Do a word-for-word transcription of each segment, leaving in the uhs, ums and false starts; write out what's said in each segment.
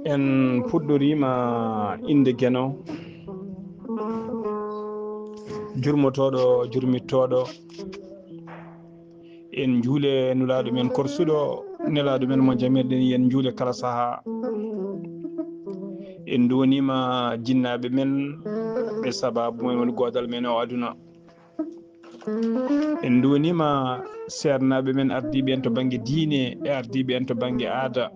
En puɗɗoriima innde Geno, jurmotooɗo, jurmittooɗo. En njuule Nulaaɗo men korsuɗo, Nelaaɗo men mo jamirɗen, en njuule kala sahaa. En nduwaniima jinnaaɓe men, ɓe sabaabu men woni goodal men o aduna. En nduwaniima seernaaɓe men ardiiɓe en to bannge diine e ardiiɓe en to bannge aada.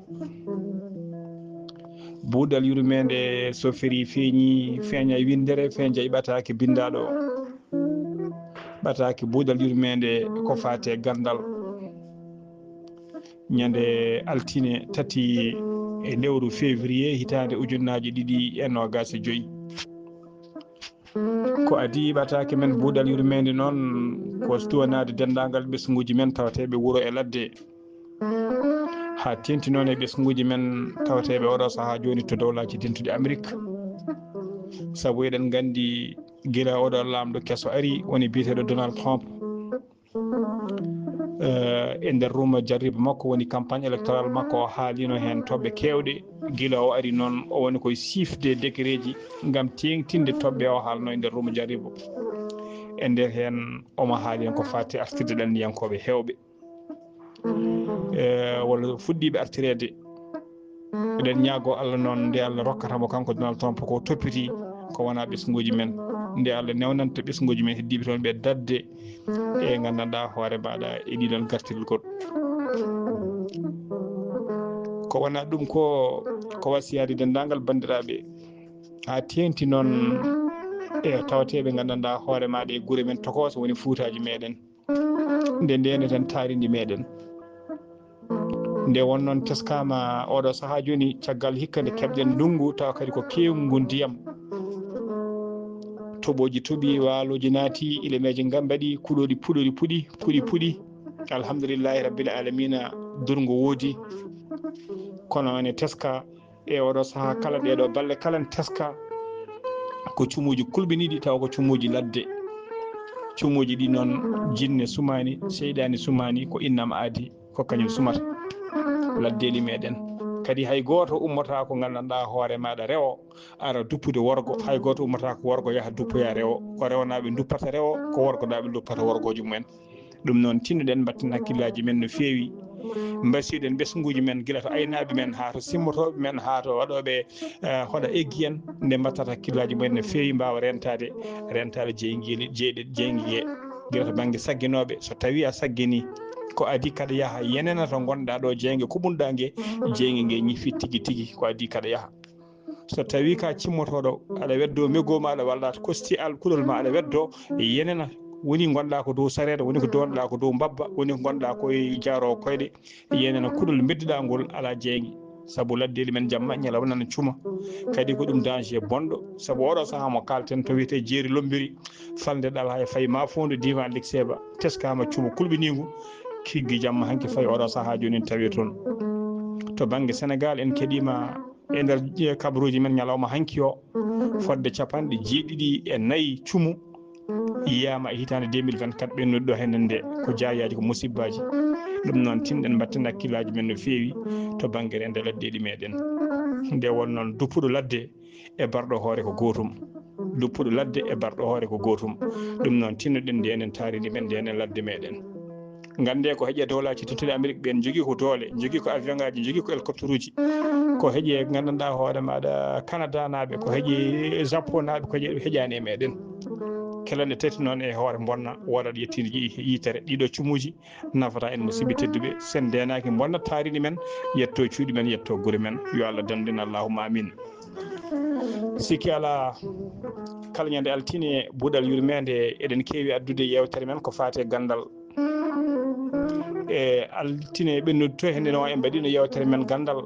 Buuɗal yurmeende so ferii feeñii, feeñay winndere, feeñay ɓataake binndaaɗo. Ɓataake buuɗal yurmeende ko faati e ganndal. Ñande altine tati e lewru février hitaande ujunnaaji ɗiɗi e noogaas e joy. Ko adii ɓataake men buuɗal yurmeende noon ko suwanaade denndaangal ɓesnguuji men tawateeɓe wuro e ladde. Haa teeŋti noon e ɓesnguuji men tawateeɓe oɗo sahaa jooni to Dowlaaji Dentuɗi Amerik. Sabu eɗen nganndi gila oɗo laamɗo keso ari, woni biyeteeɗo Donald Trump, eh, e nder ruuma jarriba makko, woni campagne électorale makko, o haalino heen toɓɓe keewɗe. Gila o ari noon, o woni koye siifde degereeji ngam teeŋtinde toɓɓe o haalno e nder ruuma jarriba. E nder heen, omo haali heen ko faati artirde ɗanniyankooɓe heewɓe, eh, walla fuɗɗiiɓe artireede. Eɗen ñaagoo Allah noon, nde Allah rokkata mo kanko Donald Trump ko toppiti, ko wona ɓesnguuji men, nde Allah newnanta ɓesnguuji men heddiiɓe toon ɓe daɗde e nganndanɗaa hoore maaɗa e ɗiɗon gartirgol. Ko wona ɗum ko, ko wasiyaade denndaangal banndiraaɓe, haa teeŋti noon e tawateeɓe nganndanɗaa hoore maaɗa e gure men tokooso woni fuutaaji meeɗen. Nde ndeeneten taarindi meeɗen. Nde won noon teskaama oɗo sahaa jooni, caggal hikka nde keɓɗen ndunngu, tawa kadi ko keewngu ndiyam. Toɓooji toɓi, waalooji naati, ilemeeje ngam mbaɗi, kuɗooɗi puɗooɗi puɗi, puɗi puɗi. Alhamdulillahi Rabbil Aalamiina, durngo woodi. Kono ene teska e oɗo sahaa kala, ɗeeɗo balle kala ne teska ko cumuuji kulɓiniiɗi, tawa ko cumuuji ladde. Cumuuji ɗi noon, jinne sumaani, seyɗaani sumaani, ko innam aadi, ko kañum sumata laddeeli meeɗen. Kadi hay gooto ummotaako nganndanɗaa hoore maaɗa rewo, ara duppude worgo, hay gooto ummotaako worgo yaha duppoya rewo. Ko rewnaaɓe nduppata rewo, ko worgonaaɓe nduppata worgoojo mumen. Ɗum noon, tinnoɗen mbatten hakkillaaji men no feewi, mbasiɗen ɓesnguuji men, gila to aynaaɓe men, haa to simmotooɓe men, haa to waɗooɓe, eh, hoɗa eggi en, nde mbattata hakkillaaji men no feewi, mbaawa rentaade, rentaade jeyngeeli, jeyɗe, jeynge ngee. Gila to bannge sagginooɓe, so tawii a sagginii, ko adii kaɗa yaha yenena to ngonɗaa ɗo jeynge kuɓunɗaa nge, jeynge nge ñifi tigi tigi, ko adii kaɗa yaha. So tawii ka cimmotooɗo, aɗa weddoo mego ma, aɗa walla kosti al kuɗol ma, aɗa weddoo, yenena, woni ngonɗaa ko dow sareeɗa, woni ko ngonɗaa ko dow mbabba, woni ko ngonɗaa ko e jaaroo koyɗe, yenena kuɗol mbedduɗaa ngol alaa jeynge. Sabu laddeeli men jamma ñalawma nana cuma. Kadi ko ɗum danger bonɗo, sabu oɗo sahaa mo kalten to wiyetee Jeeri Lombiri, falnde ɗal hay fay ma fondo diiwaan Likseeba, teskaama cumu kulɓiniingu, kiggi jamma hanki fay oɗo sahaa jooni en tawi toon. To bannge Senegaal en keɗiima e nder kabaruuji men ñalawma hanki o, fodde capanɗe jeeɗiɗi e nayi cumu yiyaama e hitaande deux mille vingt-quatre ɓennuɗo ɗo henne nde, ko jaayaaji, ko musibbaaji. Ɗum noon, tinɗen mbatten hakkillaaji men no feewi to bannge rende laddeeli meeɗen. Nde won noon duppuɗo ladde e barɗo hoore ko gootum. Duppuɗo ladde e barɗo hoore ko gootum. Ɗum noon, tinnoɗen nde enen taarindi men, nde enen ladde meeɗen. Ngannde ko heƴe dowlaaji tedduɗi Amerik ɓen, njogii ko doole, njogii ko avion ngaaji, njogii ko hélicoptère uji. Ko heƴe nganndanɗaa hoore maaɗa Canada naaɓe, ko heƴe Japon naaɓe, ko heƴe, heƴaani e meeɗen. Kala nde tati noon e hoore bonna, wodat yettiinde yi-, yitere. Ɗiɗo cumuuji nafata en, musidɓe tedduɓe. Sen ndeenaaki bonna taarindi men, yetto cuuɗi men, yetto gure men. Yo Allah dandu en, allahumma amin. Sikki alaa, kala ñande altine buuɗal yurmeende, eɗen keewi addude yeewtere men ko faati e ganndal. E altine ɓennuɗo to, hende noon en mbaɗino yeewtere men ganndal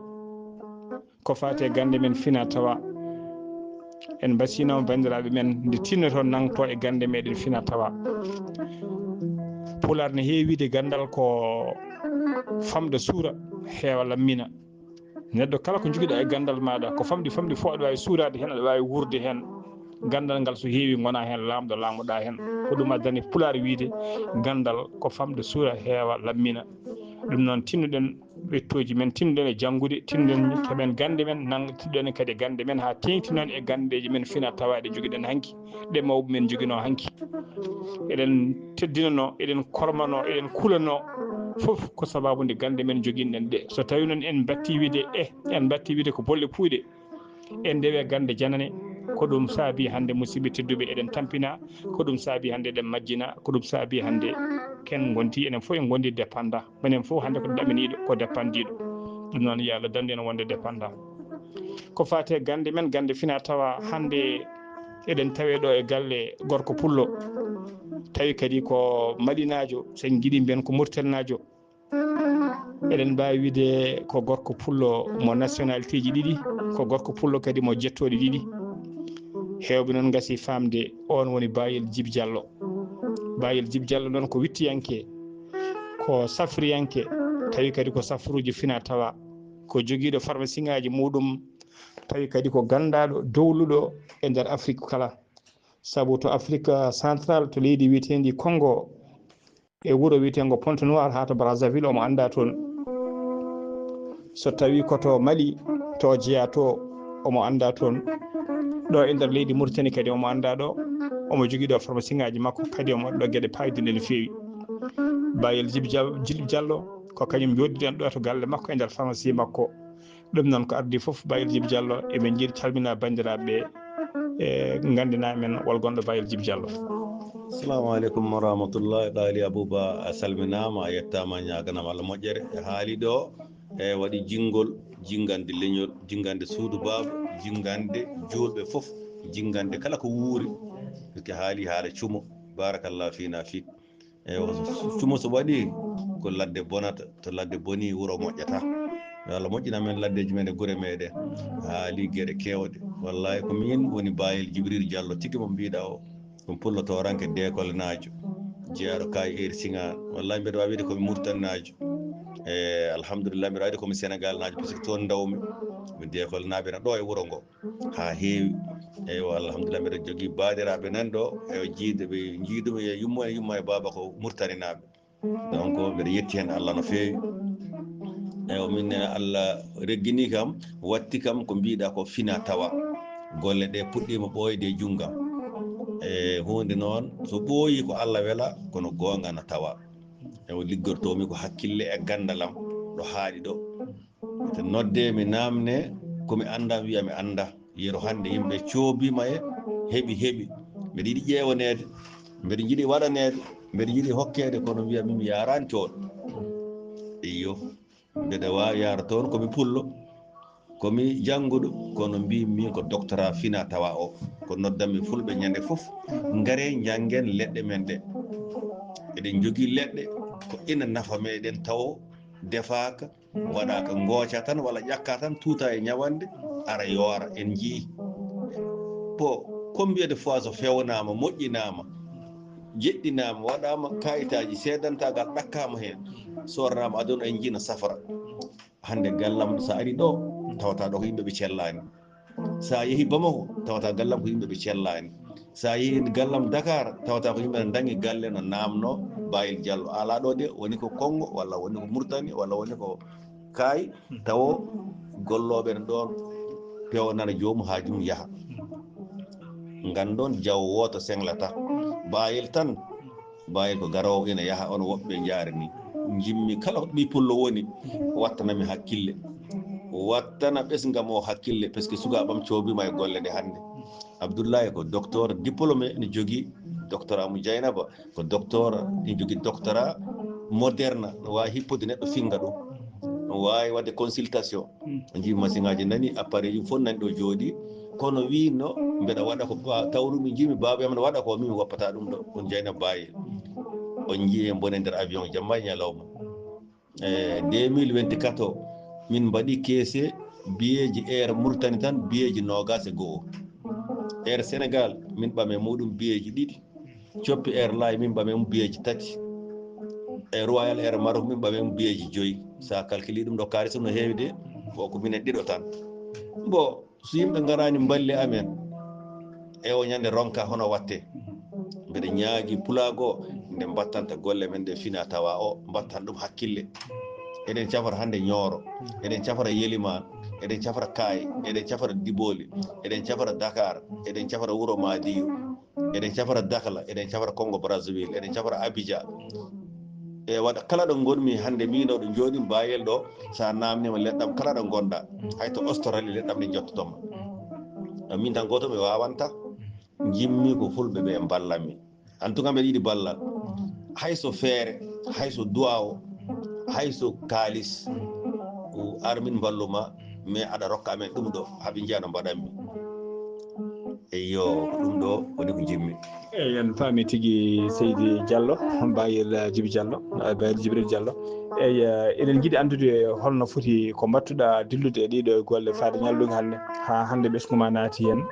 ko faati e gannde men fina tawa. En mbasiyno banndiraaɓe men nde tinnoto nangto e gannde meɗen fina tawa. Pulaar ne heewi wiide ganndal ko famde suura, heewa lammina. Neɗɗo kala ko njogiɗaa e ganndal maaɗa, ko famɗi famɗi fof aɗa waawi suuraade heen, aɗa waawi wuurde heen. Ganndal ngal so heewi, ngona heen laamɗo, laamɗoɗaa heen. Ko ɗum addani Pulaar wiide ganndal ko famde suura, heewa lammina. Ɗum noon, tinnoɗen ɓettooji men, tinnoɗen e janngude, tinnoɗen keɓen gannde men, nang-, tinnoɗen kadi e gannde men haa teeŋtinon e ganndeeji men fina tawaaɗe jogiɗen hanki, ɗe mawɓe men njoginoo hanki. Eɗen teddinanoo, eɗen kormanoo, eɗen kulanoo, fof ko sabaabu nde gannde men njoginɗen ɗe. So tawii noon en mbattii wiide, eh, en mbattii wiide ko bolle puuyɗe, en ndewee gannde janane, ko ɗum saabii hannde, musidɓe tedduɓe, eɗen tampina, ko ɗum saabii hannde eɗen majjina, ko ɗum saabii hannde ken ngonti, enen fof en ngondi dépendant. Minen fof hannde ko ɗaɓɓiniiɗo, ko dépendant-iiɗo. Ɗum noon, yo Allah dandu en wonde dépendant. Ko faati e gannde men, gannde fina tawa hannde eɗen tawee ɗo e galle gorko pullo, tawi kadi ko malinaajo, so en njiɗi mbiyen ko muritaninaajo. Eɗen mbaawi wiide ko gorko pullo mo nationalité ji ɗiɗi, ko gorko pullo kadi mo jettooɗe ɗiɗi. Heewɓe noon ngasi faamde oon woni Bayel Jib Jallo. Bayel Jib Jallo noon ko wittiyanke, ko safriyanke, tawi kadi ko safruuji fina tawa, ko jogiiɗo farmasiŋaaji muuɗum, tawi kadi ko ganndaaɗo dowluɗo e nder Afrik kala. Sabu to Afrik Central, to leydi wiyeteendi Congo, e wuro wiyeteengo Pointe Noire haa to Brazzaville, omo anndaa toon. So tawii ko to Mali, to jeyaa to, omo anndaa toon. Ɗo e nder leydi Mauritanie kadi omo anndaa ɗo. Omo jogii ɗo farmasiŋaaji makko, kadi omo waɗa ɗo geɗe paayɗe no feewi. Bayel Jib Jal-, Jil Jallo, ko kañum njooɗiɗen ɗo to galle makko e nder farmasi makko. Ɗum noon ko addi fof, Bayel Jib Jallo, eɓe njiɗi calmina banndiraaɓe ɓe, e nganndina men wol gonɗo Bayel Jib Jallo. Assalamu aleykum wa rahmatullahi. Ɗaali Abuba, a salminaama, a yettaama, ñaaganama Allah moƴƴere. E haali ɗo, e waɗi jinngol, jinngande leñol, jinngande suudu baaba, jinngande juulɓe fof, jinngande kala ko wuuri. Ko haali haala cumo. Barakallahu fina fik. Eywa, so, so, cumo so waɗi, ko ladde bonata, to ladde boni, wuro moƴƴata. Yo Allah moƴƴina men laddeeji men e gure meɗen. Haali geɗe keewɗe. Wallahi, ko min woni Bayel Jibril Jallo, tigi mo mbiɗa o. Ɗum pullo tooranke deekolenaajo. Jeyaaɗo Kaay Eri Siŋaan. Wallahi, mbeɗa waawi wiide ko mi Muritaninaajo. E, alhamdulillah, mbeɗa waawi wiide ko mi Senegalnaajo, parce que toon ndawmi. Mi deekolenaaɓe na ɗo e wuro ngo. Haa heewi. Eywa, alhamdulillah, mbeɗa jogii baandiraaɓe nan ɗo, eywa, jiiduɓe, jiiduɓe e yumma e yumma e baaba ko Muritaninaaɓe. Donc, mbeɗa yetti heen Allah no feewi. Eywa, min ne Allah reggini kam, watti kam ko mbiɗa ko fina tawa. Golle ɗe puɗɗiima ɓooyde e junngam. E huunde noon, so ɓooyi ko Allah wela, kono goonga no tawa. Eywa, liggortoomi ko hakkille e ganndalam, ɗo haaɗi ɗo. Te nodde mi naamne, ko mi annda, mi wiya mi annda. Yeru hannde yimɓe coobiima e heɓi, heɓi. Mbeɗa yiɗi ƴeewaneede, mbeɗa yiɗi waɗaneede, mbeɗa yiɗi hokkeede, kono mbiya mi, mi yaaraani toon. Iyo, mbeɗa waawi yaara toon, ko mi pullo, ko mi jannguɗo, kono mbiimi ko doctorat fina tawa o. Ko noddanmi fulɓe ñande fof, ngare njanngen leɗɗe men ɗe. Eɗen njogii leɗɗe, ko ina nafa meɗen tawo defaaka, waɗaaka, ngooca tan walla ƴakka tan, tuuta e ñawande, ara yoora. En njii. Bon, combien de fois so fewnaama, moƴƴinaama, jeɗɗinaama, waɗaama kaayitaaji, seedantaagal ɗakkaama heen, sornaama aduna, en njii no safra. Hannde gallam, so a ari ɗo, tawata ɗo ko yimɓe ɓe cellaani. So a yehi Bamako, tawata gallam ko yimɓe ɓe cellaani. So a yehi gallam Dakar, tawata ko yimɓe ne daŋi galle no naamno Bayel Jallo. Alaa ɗo de, woni ko Kongo, walla woni ko Murtani, walla woni ko Kaay, tawo gollooɓe ne ɗoon pewnana joomum haaju mum yaha. Nganndon jawo wooto senglata. Bayel tan, Bayel ko garoowo ina yaha, on woɓɓe njaari ni. Njimmi kala ko ɓii pullo woni, wattanami hakkille. Wattana ɓesnga mo hakkille, parce que sukaaɓam coobiima e golle ɗe hannde. Abdullahi ko docteur diplômé, ene jogii doctorat mo Dieynaba, ko docteur, ene jogii doctorat moderne, no waawi hippude neɗɗo finnga ɗum. No waawi waɗde consultation. Mm. Njii masiŋaaji nani, appareil ji fof nani ɗo jooɗi. Kono wiinno, mbeɗa waɗa ko ba-, tawru mi njiimi baaba am ne waɗa ko, min mi woppata ɗum ɗo. On Dieynaba Bayel. On njii en bone nder avion jamma e ñalawma. E deux mille vingt-quatre o, min mbaɗi keese biyeeji Air Mauritanie tan, biyeeji noogaas e go'o. Air Sénégal, min ɓame muɗum biyeeji ɗiɗi. Coppi Airline, min ɓame mum biyeeji tati. E Royal Air Maroc min ɓamen biyeeji joyi. So a calculi ɗum ɗo kaalis no heewi de, ko ko minen ɗiɗo tan. Bon, so yimɓe ngaraani mballi amen, e o ñande ronka hono watte. Mbeɗa ñaagi pulaago nde mbattanta golle men ɗe fina tawa o, mbattan ɗum hakkille. Eɗen cafra hannde Ñooro, eɗen cafra Yeliman, eɗen cafra Kaay, eɗen cafra Diboli, eɗen cafra Dakar, eɗen cafra Wuro Madiyu, eɗen cafra Dakla, eɗen cafra Congo Brazzaville, eɗen cafra Abidjan. E waɗa kala ɗo ngonmi hannde, miin ɗo ɗo jooɗi Bayel ɗo, so a naamniima leɗɗam kala ɗo ngonɗa, hay to Australie leɗɗam ɗe njottotoma. Min tan gooto mi waawanta, njimmi ko fulɓe ɓe mballanmi. En tout cas, mbeɗa yiɗi ballal. Hay so feere, hay so duwaawo, hay so kaalis, ko ar min mballuma, mais aɗa rokka amen ɗum ɗo, haɓe njiya no mbaɗanmi. Eyyo, ko ɗum ɗo woni ko njimmi. Eyi, en paami tigi Seydi Diallo, Bayel, eh, Djiby Diallo, eh, Bayel Djibril Diallo. Eyi, eh, eɗen njiɗi anndude holno foti ko mbattuɗa dillude e ɗiɗo golle fayde ñallugu hannde, haa hannde ɓesngu ma naati heen.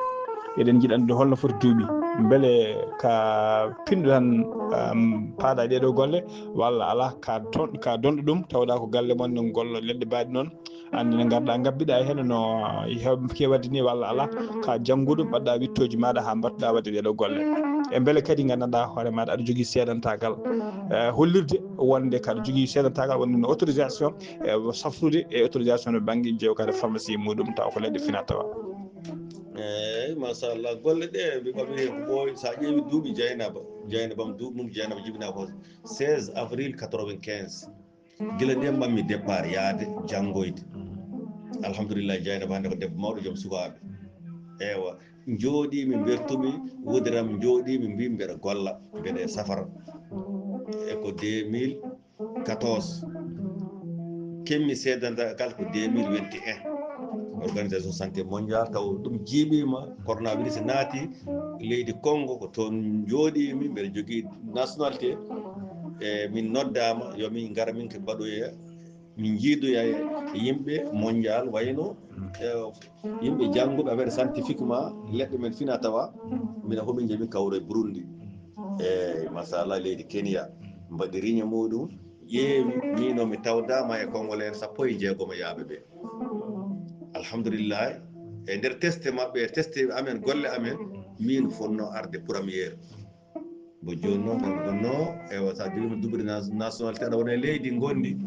Eɗen njiɗi anndude holno foti duuɓi. Mbele ka pinɗo tan, um, paaɗa e ɗeɗo golle, walla alaa ka ton-, ka donɗo ɗum, tawɗa ko galle mon ne golla leɗɗe baaɗi noon? Anndi ne ngarɗa ngabbiɗa heen no heew-, kewadde ni walla alaa, ka jannguɗo mbaɗɗa wittooji maaɗa haa mbattuɗa waɗde ɗeɗo golle. E mbele kadi nganndanɗa hoore maaɗa aɗa jogii seedantaagal, eh, hollirde wonde kaɗa jogii seedantaagal wonde no autorisation, eh, safrude e autorisation no bannge jeewkade pharmacie muɗum taw ko leɗɗe fina tawa. Eyi, machallah, golle ɗe mi ɓami ko ɓooyi, so a ƴeewi duuɓi Dieynaba, Dieynaba am duuɓi mum, Dieynaba jibina ko seize avril quatre-vingt-quinze. Gila nden ɓammi départ yaade janngoyde. Alhamdulillah, Dieynaba hannde ko debbo mawɗo, joom sukaaɓe. Ewa, njooɗiimi, mbertumi, wodiram njooɗiimi, mbiimi mbeɗa golla, mbeɗa e safara. E ko deux mille quatorze. Kemmi seedantaagal ko deux mille vingt et un. Organisation Santé Mondiale, taw ɗum jiiɓiima, coronavirus naati leydi Congo, ko toon njooɗiimi, mbeɗa jogii nationalité. E min noddaama, yo min ngar min ke mbaɗoya, min njiidoya e yimɓe mondial, wayno, e, yimɓe jannguɓe affaire scientifiquement, leɗɗe men fina tawa, mina homi njeemi kawro e Burundi. E, machallah, leydi Kenya, mbaɗi riñe muɗum, ƴeewi, mino mi tawdama e Congolais sappo e jeegom yaaɓe ɓe. Alhamdulillah, e nder teste maɓɓe, e teste amen, golle amen, min fonno arde première. Bo jooni noon, ɓe ngonno, ewa, sa jogima double na-, nationalité, aɗa wona e leydi ngondi,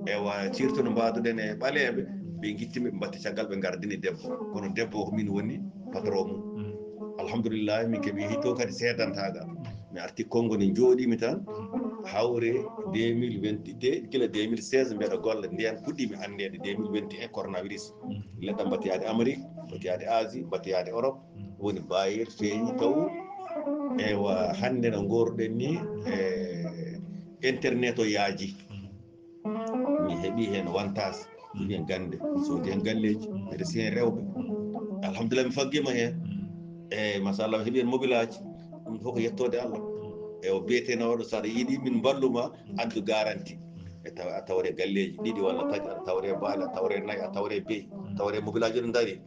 ewa, surtout no mbaduɗen e ɓaleeɓe, ɓe gittimi, ɓe mbatti caggal, ɓe ngardini debbo. Kono debbo ko min woni patron mum. Alhamdulillah, min keɓi hito kadi seedantagal. Mi arti Congo, ne jooɗimi tan, hawre deux mille vingt-deux, gila deux mille seize mbeɗa golla, nden puɗɗimi anndeede deux mille vingt et un coronavirus. Leɗɗam mbattiyade Amérique, mbattiyade Asie, mbattiyade Europe, woni Bayer feeñi taw. Ewa, hannde no ngorɗen ni, e internet o yaaji. Mi heɓi heen wantaas, mi heen gannde, mi soodi heen galleeji, mi resi heen rewɓe. Alhamdulillah, mi faggiima heen. E, machallah, mi heɓi heen mobilaaji. Ɗum fof ko yettoode Allah. E o biyeteno oɗo, so aɗa yiɗi min mballuma, addu garanti. E taw-, a tawre galleeji ɗiɗi walla tati, a tawre baali, a tawre nayi, a tawre beyi, a tawre mobilaaji no ndaari.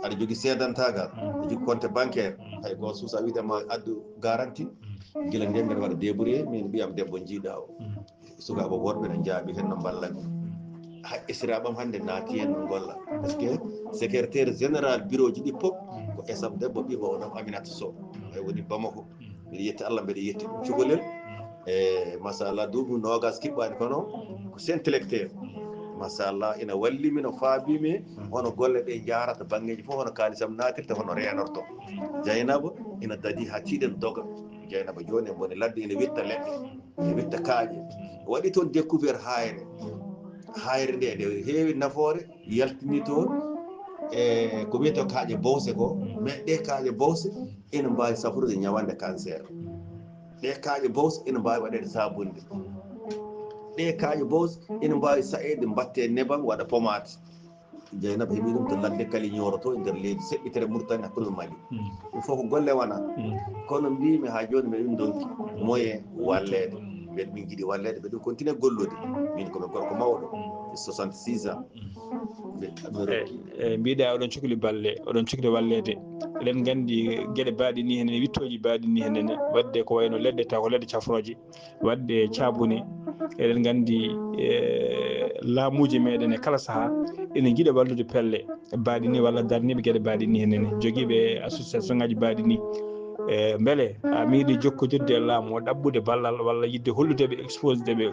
Aɗa jogii seedantagal, aɗa jogii compte bancaire, hay gooto suusa wiide ma addu garanti. Gila nden mbeɗa waɗa débrouillé, min ɓiyam debbo jiiɗa o. Sukaaɓe worɓe no njaabi heen no mballami. Hay esiraɓam hannde naati heen no ngolla. Parce que secrétaire général bureau ji ɗi pop ko esam debbo ɓiɓo o ɗon Aminata Sow. E woni Bamako. Mbiɗa yetti Allah, mbeɗa yetti ɗum cukalel. E machallah, duuɓi nogas kiɓɓaani kono ko sen intellectuel. Machallah, ina walli mi, no faabi mi, hono golle ɗe njahrata, banngeeji fof, hono kaalisam naatirta, hono reenorto. Dieynaba ina dadi haa tiiɗen doga. Dieynaba jooni en mboni ladde, ina witta leɗɗe, ina witta kaaƴe. Waɗi toon découvert haayre. Haayre nde, nde heewi nafoore, yaltini toon e ko wiyetee kaaƴe bowse ko, mais ɗe kaaƴe bowse ina mbaawi safrude ñawande cancer. Ɗe kaaƴe bowse ina mbaawi waɗeede saabunde. Ɗe kaaƴe bowse ina mbaawi sa'eede, mbattee nebam, waɗa pomaat. Dieynaba heɓi ɗum to ladde Kali Ñooro to e nder leydi seɓɓitere Mauritanie hakkunde Mali. Ɗum fof ko golle wona. Kono mbiimi haa jooni mbeɗa ɗum donki moyen walleede. Mbeɗa min jiɗi walleede, mbeɗa min continue gollude. Min ko mi gorko mawɗo, soixante-six ans. Mbe- mi Eyi, rokki. Eyi, mbiɗa oɗon cukli balle, oɗon cukli walleede. Eɗen nganndi geɗe baaɗi ni henen, wittooji baaɗi ni henen, waɗde ko wayno leɗɗe, taw ko leɗɗe cafrooje, waɗde caabune. Eɗen nganndi, e, laamuuji meɗen e kala sahaa ene njiɗa wallude pelle baaɗi ni walla darniiɓe geɗe baaɗi ni henen, jogiiɓe association ngaji baaɗi ni. E, mbele a meeɗi jokkodirde e laamu o, ɗaɓɓude ballal walla yiɗde hollude ɓe, exposde ɓe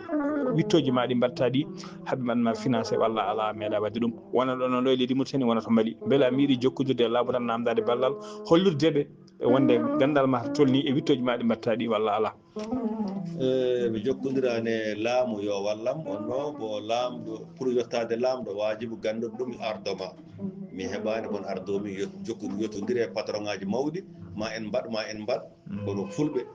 wittooji ma ɗi mbaɗta ɗi, haɓe mbaɗ ma financé walla alaa, a meeɗa waɗde ɗum? Wona ɗo, no ɗo e leydi Mauritanie, wona to Mali. Mbele a meeɗi jokkodirde e laamu tan, namdaade ballal, hollude ɓe wonde ganndal ma to tolni e wittooji ma ɗi mbaɗta ɗi walla alaa? E, mi jokkondirani e laamu yo wallam, on no ko laamɗo, pour yottaade laamɗo, waajibu gannduɗo ɗum ardo ma. Mi heɓaani kon ardo mi yo-, jokku-, yottondire e patron ngaji mawɗi, ma en mbaɗ, ma en mbaɗ, kono fulɓe,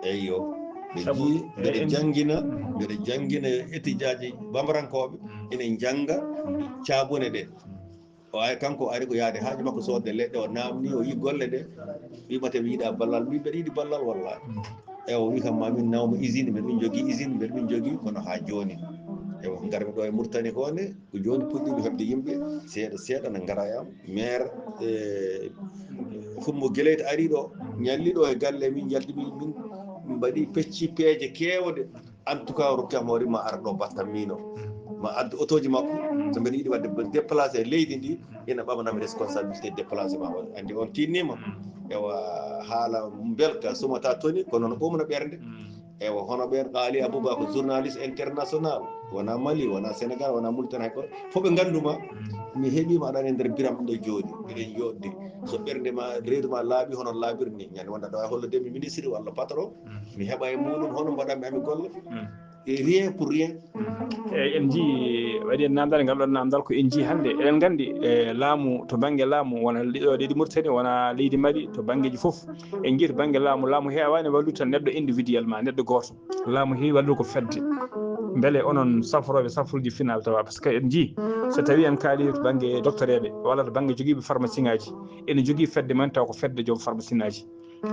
eyyo, ɓe Sabu njii, mbeɗa en janngina, mbeɗa janngina étudiant ji bambarankooɓe, ene njannga caabune ɗe. O ari, kanko ari ko yaade haaju makko, soodde leɗɗe, o naamni, o yi golle ɗe, wimata mi yiɗa ballal, min mbeɗa yiɗi ballal, wallahi. E o wi kam, ma min nawma usine, mbeɗa min jogii usine, mbeɗa min jogii, kono haa jooni. Ewa, ngarmi ɗo e Mauritanie ko ne, ko jooni puɗɗimi heɓde yimɓe, seeɗa seeɗa na ngara e am. Maire, e, Fumbo Geleyte ari ɗo, ñalli ɗo e galle, min njalti, min, min mbaɗi pecci peeje keewɗe. En tout cas, o rokki am hoore ma ara ɗo battam mino. Ma addu otooji makko. So mbeɗa yiɗi waɗde déplacé e leydi ndi, ina ɓamanami responsabilité déplacement o. Anndi on tinnima. Ewa, haala mbelka sumata toni, kono no ɓomna ɓernde. Ewa, hono ɓen Qaali Abouba ko journaliste international. Wona Mali, wona Sénégal, wona Mauritanie, hay ko fof ɓe ngannduma. Mi heɓima aɗa e nder biram ɗo jooɗi. Miɗen jooɗde. So ɓernde ma, reedu ma laaɓi, hono laaɓiri ni. Ñande wonda ɗo e hollude mi ministre walla patron. Mi heɓa e muɗum hono mbaɗanmi ami golle. Et rien pour rien. Eyyi, en njii, waɗi en namdal, ngal ɗon namdal ko en njii hannde. Eɗen nganndi, e laamu, to bannge laamu, wona ɗo leydi Mauritanie, wona leydi Mali, to banngeeji fof. En njii to bannge laamu, laamu heewaani wallude tan neɗɗo individuellement, neɗɗo gooto. Laamu heewi wallude ko fedde. Mbele onon safrooɓe safruuji final tawa, par ce que en njii, so tawii en kaali to bannge docteur eɓe, walla to bannge jogiiɓe pharmacie ngaji, ene jogii fedde mum taw ko fedde joom pharmacie ngaji.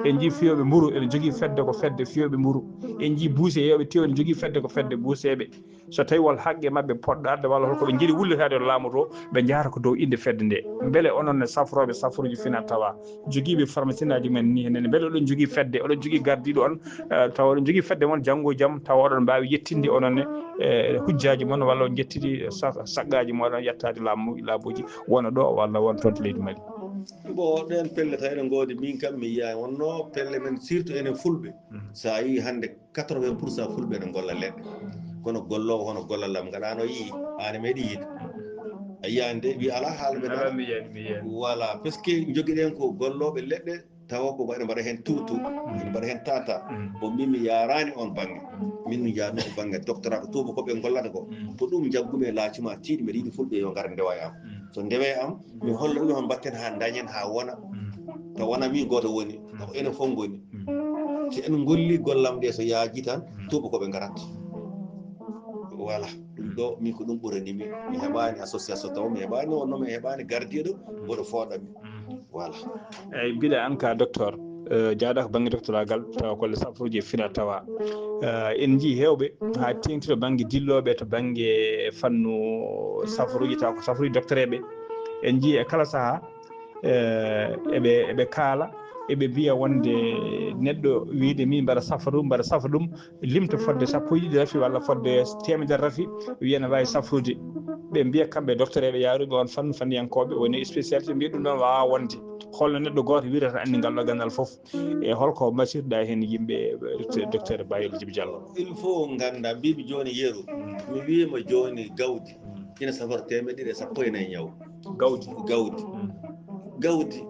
En njii fiyooɓe mburu, ene jogii fedde ko fedde fiyooɓe mburu. En njii buuseyeeɓe tew, ene jogii fedde ko fedde buuseeɓe. So tawii won haqqe maɓɓe poɗɗo arde walla holko ɓe njiɗi wullitaade e laamu to, ɓe njahata ko dow innde fedde nde. Mbele onon ne safrooɓe safruuji final tawa, jogiiɓe pharmacie ngaji men ni henen, mbele oɗon jogii fedde, oɗon jogii gardiiɗo on, eh, tawa oɗon jogii fedde mon janngo e jam, tawa oɗon mbaawi yettinde onon ne, eh, hujjaaji mon walla on njettidi sa-, saqqaaji moɗon yettaade laamu, laamuuji wona ɗo walla won toon to leydi Mali? Bon, ɗeen pelle tawi ene ngoodi, min kam mi yiyaani. Wonno pelle men, surtout enen fulɓe. Mhm. So a yii hannde quatre-vingts pour cent fulɓe ene ngolla leɗɗe. Kono golloowo hono gollal am, ngaɗaano yii, aan meeɗi yiide. A yiyaani de, wi alaa haala men. Alaa, mi yiyaani, mi yiyaani. Voilà, parce que njogiɗen ko gollooɓe leɗɗe, tawa ko ene mbaɗa heen tuutu, ene mbaɗa heen tata. Mm. Bon, min mi yaaraani on bannge. Min mi yaarno on bannge doctorat ko tuuba ko ɓe ngollata ko. Mm. Ko ɗum njaggumi e laacuma tiiɗi, mbeɗa yiɗi fulɓe yo ngar ndewa e am. Mm. So ndewe am, mi holla ɗum hon mbatten haa dañen haa wona. Mm. Taw wona min gooto woni, taw enen fof ngoni. Mm. Si en ngolli gollam ɗe so yaaji tan, tuuba ko ɓe ngarat. Voilà. Ɗum ɗo, min ko ɗum ɓurani mi. Mi heɓaani association taw, mi heɓaani on, mi heɓaani gardiiɗo, mboɗo fooɗa mi. Mm. Voilà. Eyyi, mbiɗa an ka docteur, eh, jaaɗa ko bannge doctoragal, tawa ko le safruuji e fina tawa. Eh, en njii heewɓe, haa teeŋti to bannge dillooɓe, to bannge fannu safruuji, tawa ko safruuji doctoreeɓe. En njii e kala sahaa, eh, eɓe, eɓe kaala, eɓe mbiya wonde neɗɗo wiide min mbaɗa safa ɗum, mbaɗa safa ɗum, limta fodde sappo e ɗiɗi rafi walla fodde teemedere rafi, wiya ne waawi safrude. Ɓe mbiya kamɓe docteur eɓe yaaruɓe on fannu, fanniyankooɓe, woni spécialité, mbiya ɗum ɗon waawaa wonde. Holno neɗɗo gooto wirata anndi ngal ɗo ganndal fof? E holko mbasirɗa heen yimɓe, docteur, docteur Bayel Jibi Diallo? Il faut ngannda, mbimi jooni yeru, mi wiima jooni gawdi ina safara teemedere ɗiɗi e sappo e nayi ñaw. Gawdi? Gawdi. Mm. Gawdi.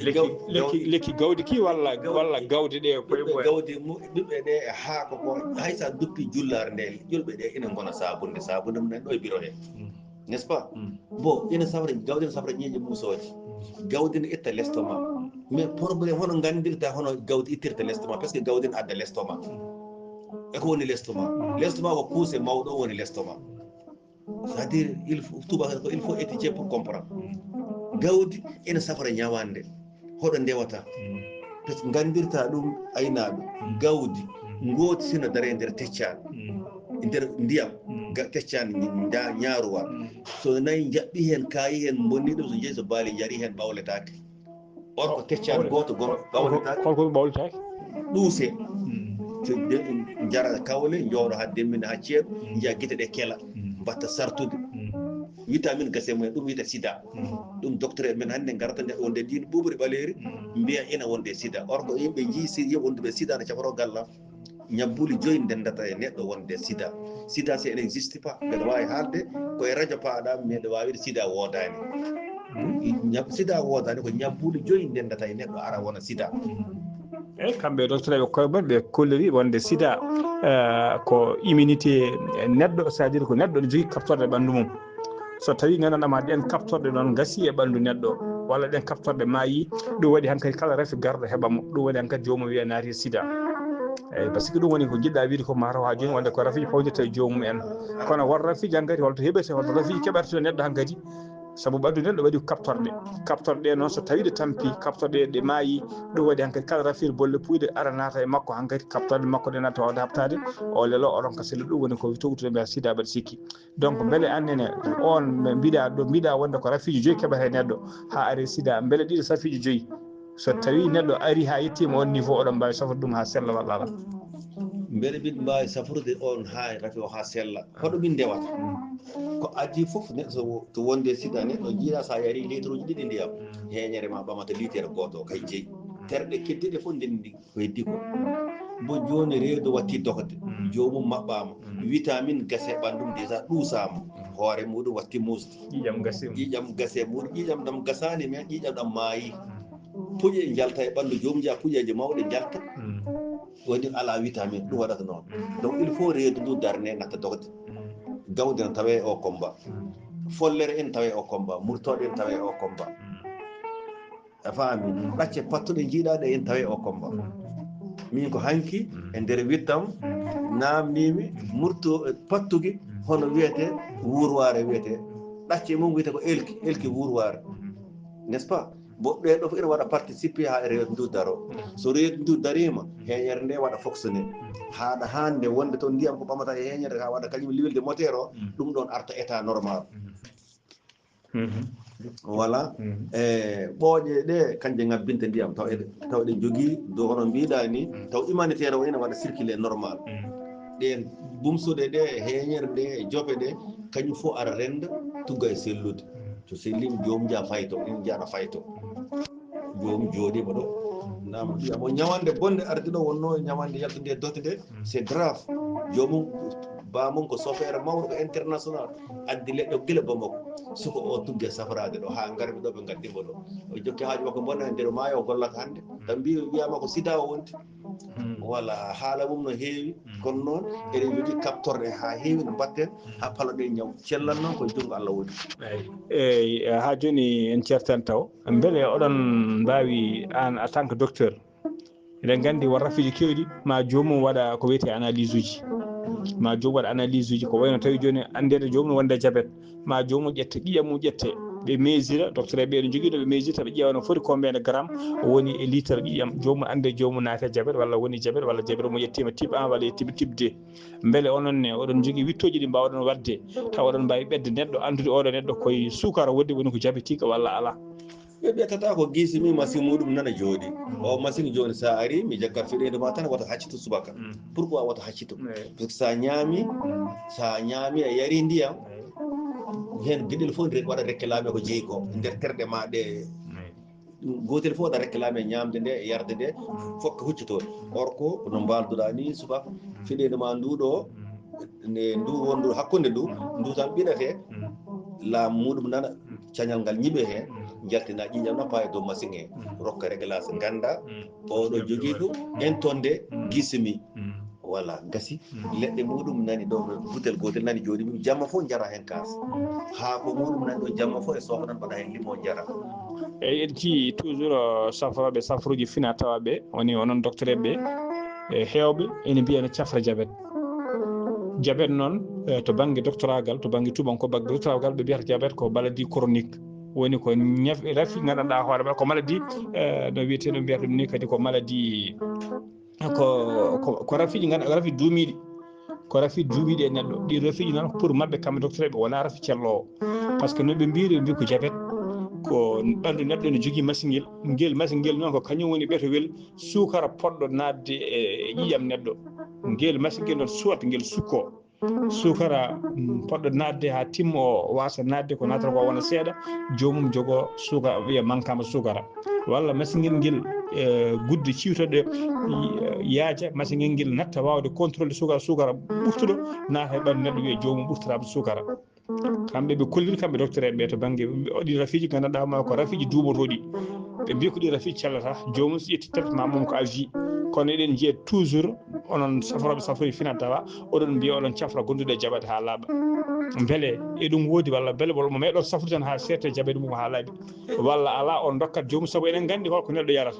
Lekki, gaw-, lekki, gaw-, lekki gawdi ki walla, gawdi, walla gawdi ɗe koye ɓiɓɓe mumen? Gawdi mu-, ɓiɓɓe ɗe e haako ko, hay so a duppi jullaare nde, ƴulɓe ɗe ina ngona sabunde, sabunde mum en ɗo e biro he. Mm. N'est-ce pas? Mm. Bon, ina safra, gawdi ina safra ñiiƴe muusooje. Mm. Gawdi ina itta l'estomac. Mais problème, hono nganndirta hono gawdi ittirta l'estomac? Parce que gawdi ina adda l'estomac. Mm. E ko woni l'estomac? Mm. L'estomac ko kuuse mawɗo woni l'estomac. C'est-à-dire, il faut, tubaako, il faut étudier pour comprendre. Mm. Gawdi ina safra ñawande, hoɗo ndewata. Mm. Parce que nganndirta ɗum aynaaɓe. Mm. Gawdi, mm, Ngooti sina dare nder teccaani, nder ndiyam, ga teccaani nda ñaaruwa. So nayi njaɓɓi heen, kaayi heen, mbonni ɗum, so jeyi, so baali njari heen, ɓawletaake. Or ko teccaani gooto gom ɓawletaake. Holko ɓawletaake? Ɗuuse. Njara kawle, njooɗo haa demmina haa ceeɗu, njiya gite ɗe kela, mbatta sartude. Wiyta min gase mumen, ɗum wiyta sida. Ɗum docteur en men hannde ngarata nde wonde diin ɓuuɓri ɓaleeri, mbiya ina wonde sida. Or ko yimɓe njii si yimɓe wonduɓe sida no caforo galla. Ñabbuuli joyi ndendata e neɗɗo wonde sida. Sida, si elle n'existe pas, mbeɗa waawi haalde ko e radio paaɗa, mbeɗa waawi sida woodaani. Ñab-, sida woodaani, ko ñabbuuli joyi ndendata e neɗɗo ara wona sida. Eyi, kamɓe docteur ɓe koye mumen ɓe kolliri wonde sida, eh, ko immunité neɗɗo, c'est-à-dire ko neɗɗo ne jogii kaɓtorɗe ɓanndu mum. So tawii nganndanɗaa ma ɗeen kaɓtorɗe noon ngasii e ɓanndu neɗɗo, walla ɗeen kaɓtorɗe maayii, ɗum waɗi hankadi kala rafi garɗo heɓa mo, ɗum waɗi hankadi joomum wiya naati e sida. Eyi, par ce que ɗum woni ko njiɗɗaa wiide ko, mataw haa jooni wonde ko rafiiji pawndirta e joomum en. Kono won rafiiji hankadi holto heɓete, holto rafiiji keɓata to neɗɗo hankadi, sabu ɓanndu neɗɗo waɗi kaɓtorɗe. Kaɓtorɗe ɗe noon so tawii ɗe tampi, kaɓtorɗe ɗe maayii, ɗum waɗi hankadi kala rafiiɗo bolle puuyɗe ara naata e makko hankadi, kaɓtorɗe makko ɗe naata wawde haɓtaade, o lelo, o ronka sellude, ɗum woni ko towtude mbiya sida mbaɗa sikki. Donc, mbele annene on mbiɗa ɗo, mbiɗa wonde ko rafiiji joyi keɓata e neɗɗo haa ari sida, mbele ɗiɗo safiiji joyi, so tawi neɗɗo ari haa yettiima on niveau, oɗon mbaawi safrude ɗum haa sella walla alaa? Mbele mbiɗa mbaawi safrude on haa rafi o haa sella? Hoɗo min ndewata? Ko adii fof, neɗɗo so wo-, to wonde sida, neɗɗo jiiɗa so a yari litre uji ɗiɗi ndiyam, heeñere ma ɓamata litre gooto kay jeyi. Terɗe keddiiɗe fof ndenndi. Ko heddi ko, mbo jooni reedu watti dogde, joomum maɓɓaama, vitamine gasi e ɓanndu mum déjà ɗuusaama, hoore muɗum watti muusde. Ƴiiƴam gasi mum. Ƴiiƴam gasi e muɗum, ƴiiƴam ɗam gasaani, mais ƴiiƴam ɗam maayi. Puƴe njalta e ɓanndu joomum, njiya puƴeeje mawɗe njalta. Woni alaa vitamine, ɗum waɗata noon. Donc, il faut reedu ndu darne, natta dogde. Gawde no tawee o combat. Follere en tawee o combat, murtooɗe en tawee o combat. A faami? Ɗacce pattuɗe njiiɗaa ɗe en tawee o combat. Min ko hanki e nder wittam naamniimi murto, pattugi hono wiyetee wuurwaare wiyetee. Ɗacce mum wiyetee ko elki, elki wuurwaare. N'est-ce pas? Bo ɓee ɗo fof ina waɗa participer haa reedu ndu daro. So reedu ndu dariima, heeñere nde waɗa fonctionner. Haaɗa hannde wonde toon ndiyam ko ɓamata e heeñere haa waɗa kañum liwilde moteur o, ɗum ɗoon arta état normal. Voilà. E ɓooƴe ɗe, kanje ngabbinta ndiyam, taw eɗe, taw eɗe njogii dow, hono mbiɗa ni, taw humanitaire o ina waɗa circuler normal. Ɗeen bumsuɗe ɗe, heeñere nde, jope ɗe, kañum fof ara rennda, tugga e sellude. So selliima, joomum njiya fayto, ɗum njiya no fayto. Joomum jooɗiima ɗo. Naam, wiya mo ñawande bonde arde ɗo wonnoo ñawande yaltunde e dote nde, c'est grave. Joomum, baamum ko sofeere mawɗo, ko international. Addi leɗɗe gila Bamako. Suka o tugge safraade ɗo, haa ngarmi ɗo, ɓe ngaddi mo ɗo. O jokki haaju makko bonna e nder maayo, o gollata hannde. Tan mbi-, wiyaama ko sida o wonti. Wala, haala mum no heewi, kono noon eɗen njogii kaɓtorɗe haa heewi no mbaɗten haa paloɗen ñaw. Cellal noon ko e junngo Allah woni. Eyi. Eyi, haa jooni en ceertan taw. Mbele oɗon mbaawi, aan, en tant que docteur, eɗen nganndi won rafiiji keewɗi, ma joomum waɗa ko wiyetee analyse uji. Ma joomum waɗa analyse uji, ko wayno tawi jooni anndeede joomum wonde jabet. Ma joomum ƴetta ƴiiƴam mum, ƴette. Ɓe mesure, docteur ɓe no njogii no ɓe mesure, ɓe ƴeewa no foti combien de gramme woni e litre ƴiiƴam. Joomum annde joomum naati e jabet walla woni jabet walla jabet mo ƴettiima type un walla ƴettiima type deux. Mbele onon ne, oɗon njogii wiɗtooji ɗi mbaawɗon waɗde, tawa oɗon mbaawi ɓetde neɗɗo, anndude oɗo neɗɗo koye suukara wonde woni ko jabetiiɗo walla alaa? Ɓe ɓettata ko glycémie, machine muɗum nana jooɗi. O machine jooni, so a ari, mi jaggat fiɗeende ma tan, wata haccito subaka. Pourquoi wata haccito? Parce que so a ñaami, so a ñaami, a yari ndiyam, heen geɗel fof nde waɗa réclamé ko jeyi ko, nder terɗe ma ɗe. Gootel fof waɗa réclamé ñaamde nde, yarde nde, fof ko huccitoo. Or ko no mbaalduɗaa ni, subaka, fiɗeende ma ndu ɗo, nde ndu wondu hakkunde ndu, ndu tan ɓiɗatee, laamu muɗum nana, cañal ngal ñiɓe heen, njaltina ƴiiƴam na paa e dow machine he, rokka réglage, ngannda oɗo jogii ɗum, en tonde glycémie. Voilà, gasi. Leɗɗe muɗum nani ɗo, butel gootel nani jooɗi, ɗum jamma fof njara heen kaas. Haako muɗum nani ɗo, jamma fof e soofa tan mbaɗa heen limo njara. Eyi, en tii toujours, uh, safrooɓe safruuji fina tawa ɓe, woni onon docteur ɓe, e heewɓe ene mbiya ene cafra jabet. Jabet noon, eh, to bannge doctoragal, to bannge tubankooɓe, bannge doctoragal, ɓe mbiyata jabet ko maladie chronique. Woni ko ñaf-, rafi nganndanɗaa hoore ma ko maladie, eh, no wiyetee, no mbiyata ɗum ni, kadi ko maladie ko ko ko rafiiji ngannduɗaa, rafi duumiiɗi. Ko rafi duumiiɗi e neɗɗo. Ɗi rafiiji noon, pour maɓɓe, kamɓe docteur ɓe, wonaa rafi celloowo. Par ce que no ɓe mbiyri, ɓe mbiyi ko jabet, ko ɓanndu neɗɗo ne jogii masingel. Ngel masingel noon, ko kañum woni ɓetowel suukara poɗɗo naatde e ƴiiƴam neɗɗo. Ngel masingel noon, soit ngel sukkoo. Suukara, mm, poɗɗo naatde haa timma, o waasa naatde, ko naatata ko wona seeɗa, joomum jogoo suukara, wiya mankaama suukara. Walla masingel ngel, e, gudde ciwtoɗe, y-, yaaja, masingel ngel natta waawde contrôle suukara, suukara ɓurtuɗo naata e ɓanndu neɗɗo, wiya joomum ɓurtoraama suukara. Kamɓe ɓe kolliri, kamɓe docteur en ɓe to bannge, ɓe waɗi rafiiji ngannduɗaa ma ko rafiiji duumotooɗi. Ɓe mbiyi ko ɗi rafiiji cellata, joomum so ƴetti traitement mum ko à vie. Kono eɗen njiya toujours onon safrooɓe safroji fina tawa, oɗon mbiya oɗon cafra gonduɗo e jabet haa laaɓa. Mbele eɗum woodi walla mbele mo meeɗo safrude tan haa seette jabet mum haa laaɓi? Walla alaa, on ndokkat joomum, sabu eɗen nganndi holko neɗɗo yarata.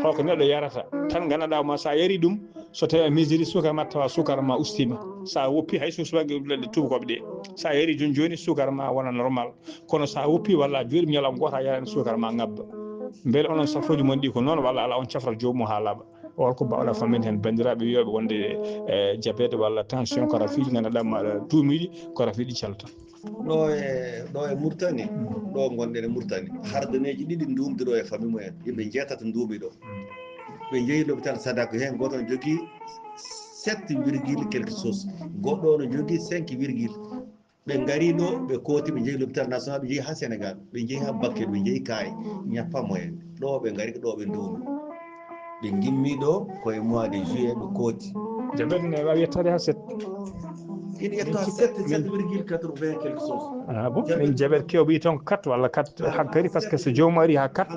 Holko neɗɗo yarata. Tan ngannduɗaa ma so a yari ɗum, so tawi a mesure suukar ma, tawa suukar ma ustiima. So a woppi, hay so suukaji leɗɗe tuubakooɓe ɗe, so a yari jooni jooni, suukar ma wona normal. Kono so a woppi walla a jooɗiima ñalawma gooto, a yarani suukar ma ŋabba. Mbele onon safrooji mon ɗi ko noon walla alaa, on cafrata joomum haa laaɓa? Holko mbaawɗaa fammin heen banndiraaɓe wiyooɓe wonde, e, jabet walla tension, ko rafiiji ngannduɗaa ma duumiiɗi, ko rafiiji cellata? Ɗo e, ɗo e Murtani, ɗo ngonɗen e Murtani, hardaneeji ɗiɗi nduumdi ɗo e famille mumen. Yimɓe njeetato nduumi ɗo. Ɓe njehi lopital Sadako, heen gooto ne jogii sept virgule quelque chose, goɗɗo o ne jogii cinq virgule. Ɓe ngari ɗo, ɓe kooti, ɓe njehi lopital national, ɓe njehi haa Sénégal, ɓe njehi haa Bakel, ɓe njehi Kaay, il n'y a pas moyen. Ɗo ɓe ngari ko ɗo ɓe nduumi. Ɓe ngimmi ɗo ko e mois de juillet, ɓe kooti. Jabet ne waawi yettaade haa sept. Ina yetto haa sept, sept virgule quatre-vingts quelque chose. Ah bon? Jabet. Min jabet kew ɓi toon quatre walla quatre hankadi, par ce que so joomum ari haa quatre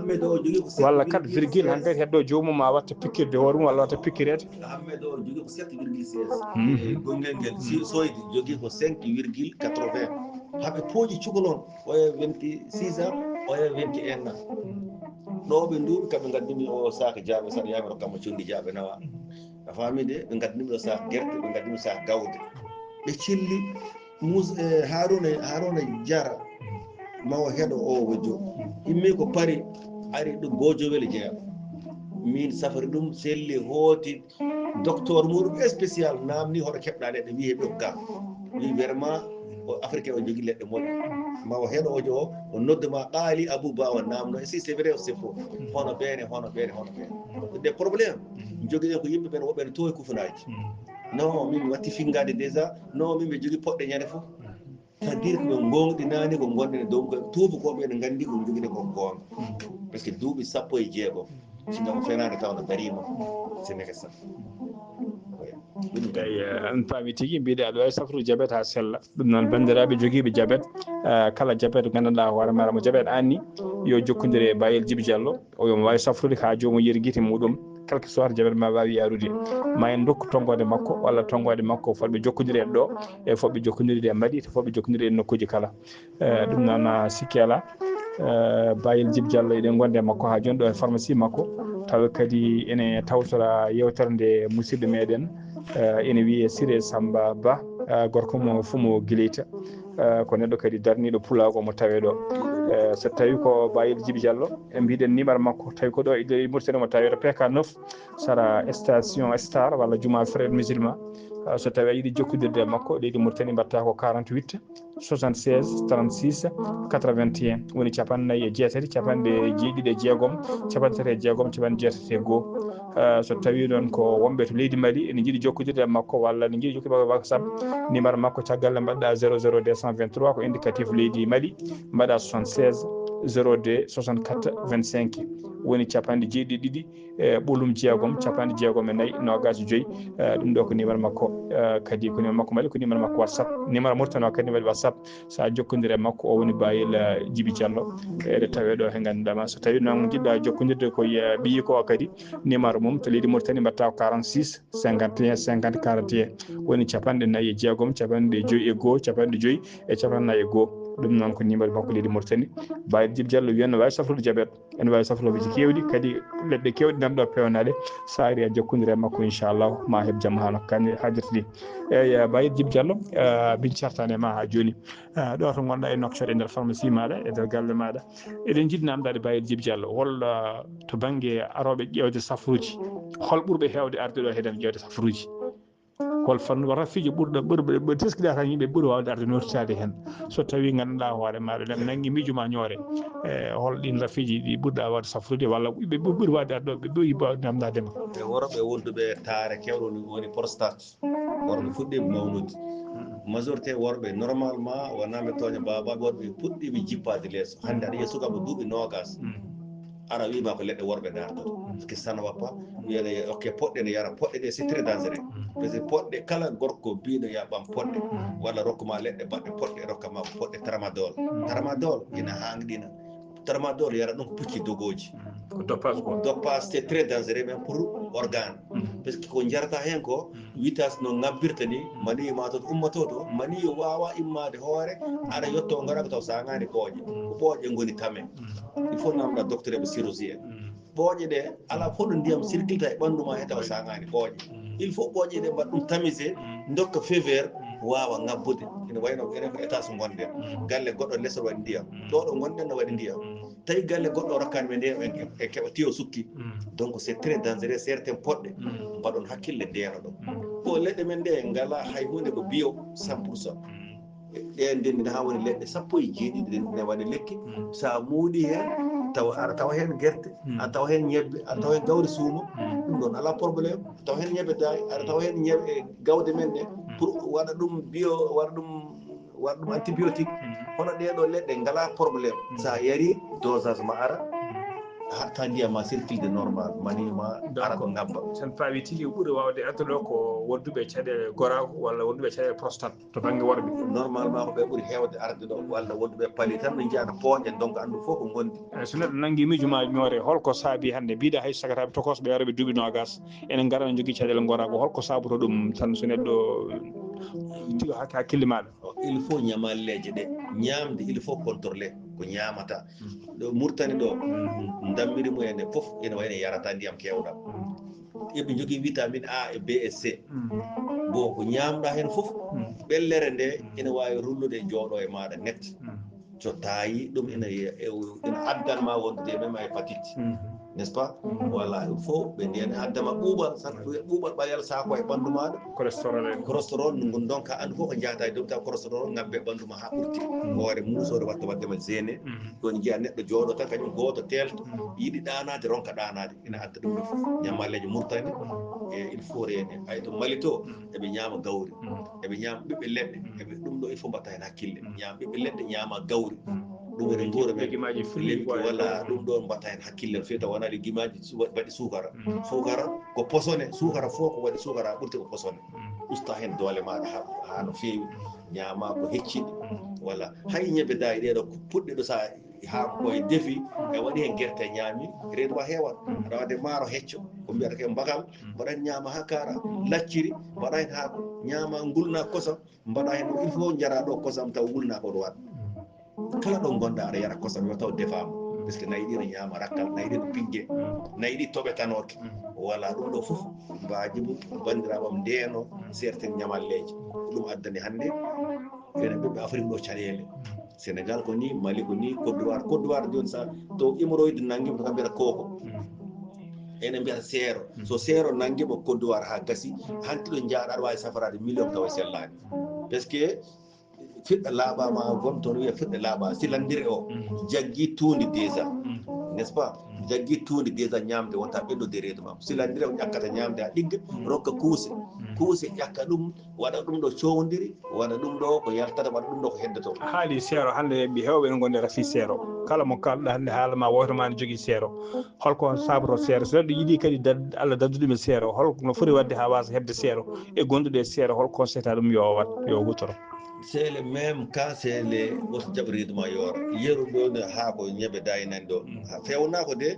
walla quatre virgule, hankadi heddo joomum ma watta piqûre de hoore mum walla watta piqûre. Ahmed o jogii ko sept virgule seize. Mhm. E gonngel ngel, si soydi jogii ko cinq virgule quatre-vingts. Haɓe pooƴi cukalon, oya vingt-six ans, oya vingt et un ans. Ɗo ɓe nduuɓi, kamɓe ngaddumi o saaka jaaɓe, saɗa yaami ro kamma condi jaaɓe nawa. A faami de, ɓe ngaddumi o saaka gerte, ɓe ngaddumi saaka gawde. Ɓe cilli, Mus-, e, Haruna, Haruna Jara, mawo heɗo o wojjo. Immi ko Paris, ari ɗo Gojowel jeya. Min safari ɗum, selli, hooti, docteur muɗum spécial namni hoɗo keɓɗa leɗɗe, wi heɓi ko ga. Wi vraiment o Afrique o jogii leɗɗe moƴƴe. Mawo heɗo ojo o, o nodda ma Qaali Abou Ba, o namno, est-ce que c'est vrai ou c'est faux? Hono ɓeene, hono ɓeene, hono ɓeene. Des problèmes. Jogii ɗen ko yimɓe ɓen, woɓɓe ne towi kufunaaji. Non, min mi watti fingaade déjà. Non, min mi jogii poɗɗe ñande fof. C'est-à-dire que ɓe goongɗinaani ko ngonɗen e dow ko, tuubakooɓe ene nganndi ko jogiɗen ko goonga. Parce que duuɓi sappo e jeegom, sinno ko fenaande taw no dariima, c'est nécessaire. Ɗum eyi, eh, en paami tigi, mbiɗa aɗa waawi safrude jabet haa sella. Ɗum noon, banndiraaɓe jogiiɓe jabet, eh, kala jabet nganndanɗaa hoore maaɗa mo jabet anni, yo jokkondir e Bayel Jibi Diallo. O, yo mo waawi safrude haa joomum yeru gite muɗum, quelque soit jabet ma waawi yaarude. Ma en ndokku tonngoode makko walla tonngoode makko, fotɓe jokkondireede ɗo e fotɓe jokkondireede e Mali, to fotɓe jokkondireede e nokkuuji kala. Eh, ɗum noon, ah, sikki alaa. Eh, Bayel Jibi Diallo, eɗen ngondi e makko haa jooni ɗo e pharmacie makko. Tawa kadi ene tawtora yeewtere nde musidɗo meɗen, eh, ene wiyee Siré Samba Ba, eh, gorko mo Fumo Gileyta. Eh, ko neɗɗo kadi darniiɗo pulaagu mo tawee ɗo. Eh, so tawii ko Bayel Jibi Diallo, e mbiɗen numéro makko, tawi ko ɗo e leydi Mauritanie mo tawee to P K neuf, sara station Star walla Juma Frère Musulman. Eh, so tawii a yiɗi jokkondirde e makko, leydi Mauritanie mbaɗata ko quarante-huit, soixante-seize, trente-six, quatre-vingt-un, woni capanɗe nayi e jeetati, capanɗe jeeɗiɗi e jeegom, capanɗe tati e jeegom, capanɗe jeetati e goo. Eh, so tawii noon ko wonɓe to leydi Mali ene njiɗi jokkondirde e makko walla ene njiɗi jokkude makko WhatsApp, numéro makko caggal nde mbaɗɗa zéro zéro deux cent vingt-trois, ko indicatif leydi Mali, mbaɗa soixante-seize, zéro deux, soixante-quatre, vingt-cinq, woni capanɗe jeeɗiɗi e ɗiɗi, e ɓolum jeegom, capanɗe jeegom e nayi, noogaas e joy. Eh, ɗum ɗo ko numéro makko, eh, kadi ko numéro makko Mali, ko numéro makko WhatsApp. Numéro Mauritanie o kadi ne waɗi WhatsApp. So a jokkondire e makko, o woni Bayel, eh, Jibi Diallo. Eɗe tawee ɗo he ngannduɗaa ma. So tawii noon njiɗɗa jokkondirde ko, eh, ɓiyi ko o kadi, numéro mum to leydi Mauritanie mbaɗata ko quarante-six, cinquante et un, cinquante, quarante et un. Woni capanɗe nayi e jeegom, capanɗe joy e goo, capanɗe joy e capanɗe nayi e goo. Ɗum noon ko numéro makko leydi Mauritanie. Baye Djiby Diallo wiyan no waawi safrude jabet, ene waawi safrooɓe keewɗi, kadi leɗɗe keewɗe nan ɗo peewnaaɗe. So a ari a jokkondire e makko, inchallah ma heɓ jam haa no kan haajata ni. Eeyi, Baye Djiby Diallo, eh, min cartaani e ma haa jooni. Eh, ɗo to ngonɗa e nokkeeje e nder pharmacie maaɗa, e nder galle maaɗa, eɗen njiɗi namdaade Baye Djiby Diallo, walla to bannge arooɓe ƴeewde safruuji, hol ɓurɓe heewde arde ɗo heɗen ƴeewde safruuji? Hol fannu rafiiji ɓurɗo, ɓurɓe, ɓe teskiɗa tan yimɓe ɓuri waawde arde nootitaade heen? So tawii ngannduɗaa hoore maaɗa, nen nanngi miijo ma ñoore, e hol ɗiin rafiiji ɗi ɓurɗa waawde safrude, walla yimɓe ɓuri, ɓuri waawde arde ɗo, ɓe ɓuri waawde namdaade ma? E worɓe wonduɓe taare kewɗo ni woni prostate, worɓe fuɗɗiiɓe mawnude. Majorité worɓe, normalement, wonaa mi tooña baaba, worɓe puɗɗiiɓe jippaade leeso. Hannde aɗa yiya sukaaɓe duuɓi noogas. Ara wiima ko leɗɗe worɓe dartata. Parce que ça ne va pas. Wiyata, ok, poɗɗe ne yara, poɗɗe ɗe, c'est très dangereux. Parce que poɗɗe, kala gorko biiɗo ya ɓam poɗɗe, walla rokku ma leɗɗe baɗɗe poɗɗe, rokka ma ko poɗɗe tramadol. Tramadol ina haŋɗina. Tramadol yara ɗum ko pucci dogooji. Ko dopage quoi. Dopage, c'est très dangereux même pour organe. Parce que ko jarata heen ko, vitesse no ŋabbirta ni, mani ma toon ummoto to, mani waawa immaade hoore, aɗa yotto ngara ko taw saŋaani ɓooƴe. Ko ɓooƴe ngoni tame. Il faut namda docteur e chirurgien. Ɓooƴe ɗe, alaa fof ɗo ndiyam circulta e ɓanndu ma he taw saŋaani ɓooƴe. Il faut ɓooƴe ɗe mbaɗa ɗum tamisé, ndokka feu vert, waawa ŋabbude. Ina wayno enen ko état so ngonɗen. Galle goɗɗo leso waɗi ndiyam. Ɗo ɗo ngonɗen no waɗi ndiyam. Tawi galle goɗɗo rokkaani ɓe ndiyam, en, en keɓa tiyo sukki. Donc c'est très dangereux, certains poɗɗe. Mbaɗon hakkille, ndeenoɗon. Ko leɗɗe men ɗe ngala hay huunde ko bio cent pour cent. Ɗe ndenndina haa woni leɗɗe sappo e jeeɗiɗi, ɗe ndenndina waɗa lekki. So a muuɗi heen, tawa, aɗa tawa heen gerte, aɗa tawa heen ñebbe, aɗa tawa heen gawri suumo. Ɗum ɗoon alaa problème. Tawa heen ñebbe daay, aɗa tawa heen ñebbe, gawde men ɗe, pour waɗa ɗum bio, waɗa ɗum, waɗa ɗum antibiotique. Hono ɗee ɗoo leɗɗe ngalaa problème. So a yari, dosage ma ara, haɗta ndiyam ma circulde normal, mani ma ara ko ngabba. Sen paawi tigi ɓuri waawde addude ɗo ko wonduɓe caɗeele goraagu walla wonduɓe caɗeele prostate to bannge worɓe. Normalement ko ɓe ɓuri heewde arde ɗo, walla wonduɓe paali tan no njiya no pooñe, donc anndu fof ko ngondi. Eyi, so neɗɗo nanngi miijo ma ñoore, holko saabi hannde mbiɗa hay sagataaɓe tokosɓe arooɓe duuɓi noogas ene ngara no njogii caɗeele goraagu, holko saabotoo ɗum tan so neɗɗo tiyo hak-, hakkille maaɗa? Il faut ñamalleeje ɗe ñaamde, il faut contrôler ko ñaamata. Ɗo Murtani ɗo, ndammiri mum ene fof ene wayno yarata ndiyam keewɗam. Eɓe njogii vitamine A e B e C. Bon, ko ñaamɗa heen fof, ɓellere nde ene waawi rullude jooɗo e maaɗa net. So tawi ɗum ene, ene addan ma wonde même hépatite, n'est-ce pas? Voilà, il faut ɓe ndiyani addama ɓuuɓal, sabu ɓuuɓal ɓayal saako e ɓanndu maaɗa. Cholestérol en. Cholestérol, ɗum ɗon ka anndu fof ko jahata e dow, taw cholestérol ngabbe ɓanndu ma haa ɓurti. Hoore muusoore watta waɗde ma gêné. Ɗon njiya neɗɗo jooɗo tan kañum gooto teelta, yiɗi ɗaanaade, ronka ɗaanaade. Ina adda ɗum ɗo fof. Ñamalleeje Murtani, e il faut reene. Hay to Mali to, eɓe ñaama gawri. Eɓe ñaama ɓiɓɓe leɗɗe. Eɓe ɗum ɗo il faut mbatta heen hakkille. Ñaama ɓiɓɓe leɗɗe, ñaama gawri. Ɗum woni nguura men. Legimaaji fulɓe lemki ko wala ɗum ɗo mbatta heen hakkille. Feewi taw wonaa legimaaji su-, waɗi suukara. Suukara ko posone, suukara fof ko waɗi suukara ɓurti ko posone. Usta heen doole maaɗa haa, haa no feewi. Ñaama ko hecciɗi. Wala hay ñebbe daay ɗee ɗo puɗɗe ɗo sa haako koye defi, e waɗi heen gerte ñaami, reedu ma heewat. Aɗa waɗde maaro hecco, ko mbiyata ke mbagal, mbaɗa heen ñaama haa kaara, lacciri, mbaɗa heen haako, ñaama ngulna kosam, mbaɗa heen, il faut njara ɗo kosam taw ngulna ko ɗo waɗ. Kala ɗo ngonɗa aɗa yara kosam yo taw defaama. Parce que nayi ɗi no ñaama rakkal, nayi ɗi no pigge, nayi ɗi toɓe kanoke. Wala ɗum ɗo fof, mbaaji mum, banndiraaɓe am ndeeno, certaines ñamalleeje. Ko ɗum addani hannde, enen ɓiɓɓe Afrique ɗo caɗeele. Sénégal ko ni, Mali ko ni, Côte d'Ivoire. Côte d'Ivoire jooni sa to hémorroïde nanngima to kam mbiyata koko. Ene mbiyata seero. So seero nanngima Côte d'Ivoire haa gasi, hanti ɗo njaaɗa aɗa waawi safaraade million tawa sellaani. Parce que fiɗɗa laaɓa ma won toon wiya fiɗɗa laaɓa, silandire o jaggi tuundi déjà. N'est-ce pas? Jaggi tuundi déjà ñaamde wonta ɓennude reedu ma. Silandire o ƴakkata ñaamde haa ɗigga, rokka kuuse. Kuuse ƴakka ɗum, waɗa ɗum ɗo cowndiri, waɗa ɗum ɗo ko yaltata, waɗa ɗum ɗo ko heddoto. A haali seero, hannde ɓe heewɓe ene ngondi rafi seero. Kala mo kaalɗa hannde haala ma woto ma ne jogii seero. Holko on saabotoo seero? So neɗɗo yiɗi kadi dad-, Allah daddu ɗum e seero, holko no foti waɗde haa waasa heɓde seero e gonduɗo e seero? Holko on seeta ɗum yo o waɗ, yo o huutoro? C'est le même cas, c'est le, woto jaɓ reedu ma yoora. Yeru ɗo ne haako ñebbe daynani ɗo. Ha feewna ko de,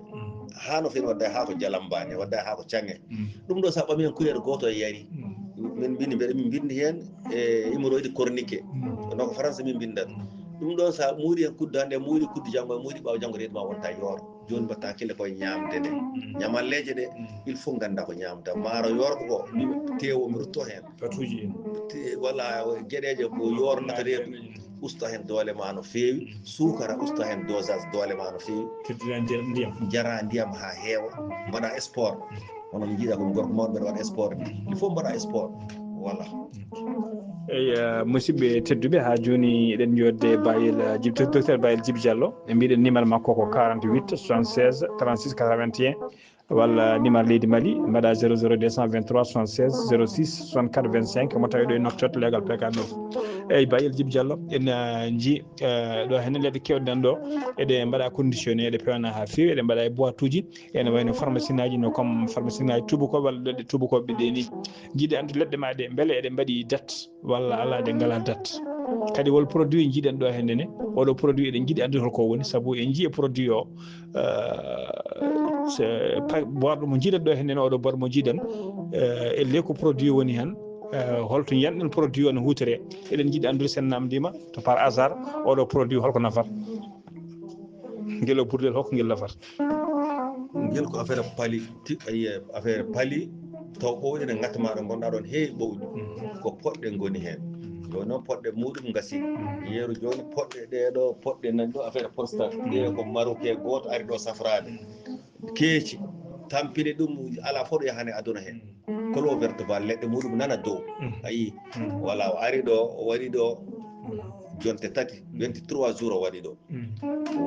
haa no feewna wadda haako jalambane, wadda haako caŋe. Ɗum ɗo sa ɓami hen couleur gooto e yari. Min mbindi, mbeɗa min mbindi heen e hémorroïde chronique. No ko français min mbindat. Ɗum ɗon, so a muuri heen kuddu hannde, a muuri kuddu janngo, a muuri ɓaawo janngo, reedu ma wonta yooro. Jooni mbaɗta hakkille koye ñaamde nde. Ñamalleeje ɗe, il faut ngannda ko ñaamda. Maaro yoorko ko, mi teewo, mi rutto heen. Patuuji en. Te-, walla geɗeeje ko yoornata reedu, usta heen doole ma no feewi. Suukara usta heen dosage doole ma no feewi. Teddina ndiyam. Jara ndiyam haa heewa. Mbaɗa sport. Hono mi jiiɗa ko mi gorko mawɗo, mbeɗa waɗa sport. Il faut mbaɗa sport. Voilà. Eyi, eh, musidɓe tedduɓe, haa jooni eɗen jooɗde Bayel, eh, Jib-, docteur Bayel Djiby Diallo. Ɓe mbiɗen numéro makko ko quarante-huit soixante-seize trente-six quatre-vingt-un, walla numéro leydi Mali, mbaɗa zéro zéro deux cent vingt-trois soixante-seize zéro six soixante-quatre vingt-cinq, mo tawi ɗo e Nouakchott, leegal P K neuf. Eyi, Bayel Djiby Diallo, en, eh, njii, eh, ɗo heen leɗɗe keewɗe nan ɗo, eɗe mbaɗa conditionné, eɗe peewna haa feewi, eɗe mbaɗa e boîte uji, ene wayno pharmacie ngaji, no comme pharmacie ngaji tuubakooɓe walla leɗɗe tuubakooɓe ɗe ni. Njiɗi anndude leɗɗe ma ɗe, mbele eɗe mbaɗi date walla alaa, ɗe ngalaa date? Kadi hol produit njiɗen ɗo heen ne? Oɗo produit eɗen njiɗi anndude hol ko woni, sabu en njii produit o, eh, se pa-, boîte mo njiɗen ɗo heen ne, oɗo boîte mo njiɗen, eh, e le ko produit woni heen, eh, holto njiɗen produit o no huutore? Eɗen njiɗi anndude, sen namndima to par hasard, oɗo produit holko nafata? Ngel o burlel, hokko ngel nafata? Ngel ko affaire pali, ti-, ayi, affaire pali, taw ɓowɗi ne ngata maɗa, gonɗa ɗon heewi ɓowɗi. Ko poɗɗe ngoni heen. Jooni noon poɗɗe muɗum ngasi. Yeru jooni poɗɗe ɗe ɗo, poɗɗe nan ɗo, affaire prostate. Ɗe ko marocain gooto ari ɗo safraade. Keeci, tampini ɗum, ala fof ɗo yahani aduna heen. Clos vert ba leɗɗe muɗum nana dow. A yii? Voilà, o ari ɗo, o waɗi ɗo jonte tati, vingt-trois jours o waɗi ɗo.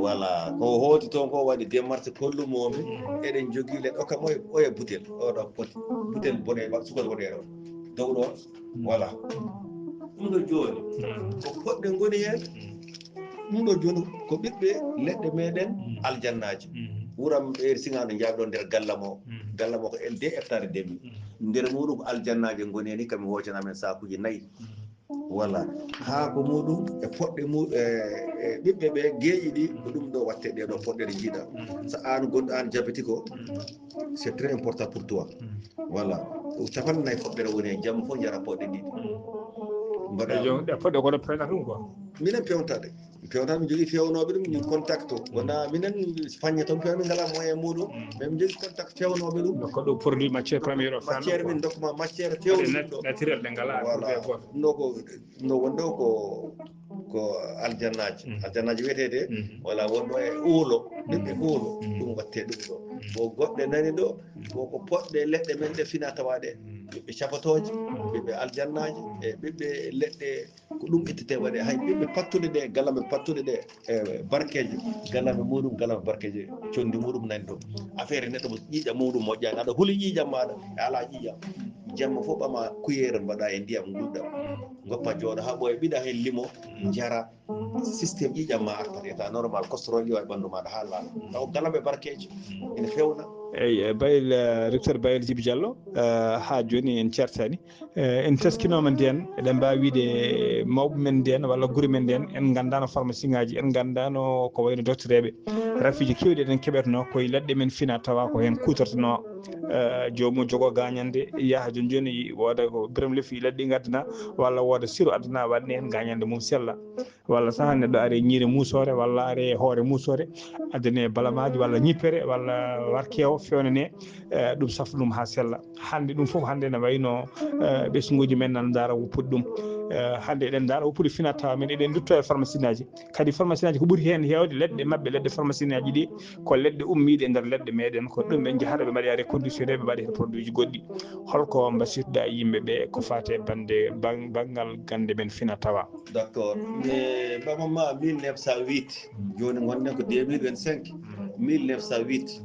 Voilà, ko o hooti toon ko, o waɗi démarche kollumomi, eɗen jogii leɗɗe, okka mo oya butel, oɗo poti, butel boɗe, sukar boɗeero, dow ɗo, voilà. Ɗum ɗo jooni, ko poɗɗe ngoni heen, ɗum ɗo jooni ko ɓiɓɓe leɗɗe meɗen, aljannaaji. Wuram ɓeeri siŋano jaaɓi ɗo nder gallam o, gallam o ko en deux hectares et demi. Nder muɗum ko aljannaaji ngoni heen, hikka mi hoocana men saakuuji nayi. Voilà. Haako muɗum e poɗɗe mu-, e, e ɓiɓɓe ɓe, geeƴi ɗi, ko ɗum ɗo watte ɗe ɗo poɗɗe ɗe njiiɗa. So aan gonɗo aan jabeti ko, c'est très important pour toi. Voilà. Ko capanɗe nayi foɓɓere woni heen, jamma fof njara poɗɗe ɗiɗi. Mbaɗa. Eyi, joom, ɗe poɗɗe kono pewnata ɗum quoi. Minen pewnata ɗe. Mi pewnata, min jogii fewnooɓe ɗum, min contact o. Wona minen faññe toon pew, min ngalaa moyen muɗum. Mais min jogii contact fewnooɓe ɗum. Ko ɗo produit matière première o. Matière min ndokkuma matière fewni ɗum ɗo. Naturel ɗe ngalaa. Voilà. Ɗum ɗo ko, no wonɗo ko, ko aljannaaji. Aljannaaji wiyetee de, wala wonɗo e ulo, ɓiɓɓe ulo, ɗum watte ɗum ɗo. Ko goɗɗe nani ɗo, ko, ko poɗɗe leɗɗe men ɗe fina tawa ɗe. Ɓiɓɓe capatooje, ɓiɓɓe aljannaaji, e ɓiɓɓe leɗɗe, ko ɗum ittete waɗe. Hay ɓiɓɓe pattuɗe ɗe, galame pattuɗe ɗe, e barkeeje, galame muɗum, galame barkeeje, condi muɗum nani ɗum. Affaire neɗɗo mo ƴiiƴam muɗum moƴƴani, aɗa huli ƴiiƴam maɗa, e ala ƴiiƴam. Jamma fof ɓama kuyere mbaɗa e ndiyam ngulɗam. Goppa jooɗo ha ɓooya, ɓiɗa hen limo, njara. Système ƴiiƴam ma artat état normal, cholesterol iwa e ɓandu maɗa ha laaɓa. Taw galame barkeeje, ene fewna. Eyyi, eh, Bayel, eh, recteur Bayel Djiby Diallo, eh, ha joni en certani. Eh, en teskinooma ndeen, eɗen mbaawi wiyde mawɓe men ndeen walla gure men ndeen, en nganndaano pharmacie ŋaaji, en nganndaano ko wayno doctereeɓe. Rafiiji keewɗi eɗen keɓetnoo ko e leɗɗe men fina tawa ko heen kuutortonoo. Eh, joomum jogoo gaañande, yaha jooni jooni wooda ko Birame Leffi leɗɗe ngaddana, walla wooda siro addana, waɗne heen gaañande mum sella. Walla sahaa neɗɗo ari e ñiire muusoore, walla ari e hoore muusoore, addane balamaaji, walla ñippere, walla warkeewo fewnane, eh, ɗum safna ɗum haa sella. Hannde ɗum fof, hannde ene wayno, eh, ɓesnguuji men nana ndaara woppude ɗum. Eh, hannde eɗen ndaara woppude fina tawa men, eɗen ndutto e pharmacie ŋaaji. Kadi pharmacie ŋaaji ko ɓuri heen heewde leɗɗe maɓɓe, leɗɗe pharmacie ŋaaji ɗi, ko leɗɗe ummiiɗe e nder leɗɗe meɗen, ko ɗum ɓe njahata, ɓe mbaɗa reconditionné, ɓe mbaɗa heen produit ji goɗɗi. Holko mbasiytoɗaa e yimɓe ɓe ko faati e bannde, ban-, banngal gannde men fina tawa? D'accord. Mais Baba Ma, mille neuf cent huit, jooni ngonɗen ko deux mille vingt-cinq, mille neuf cent huit,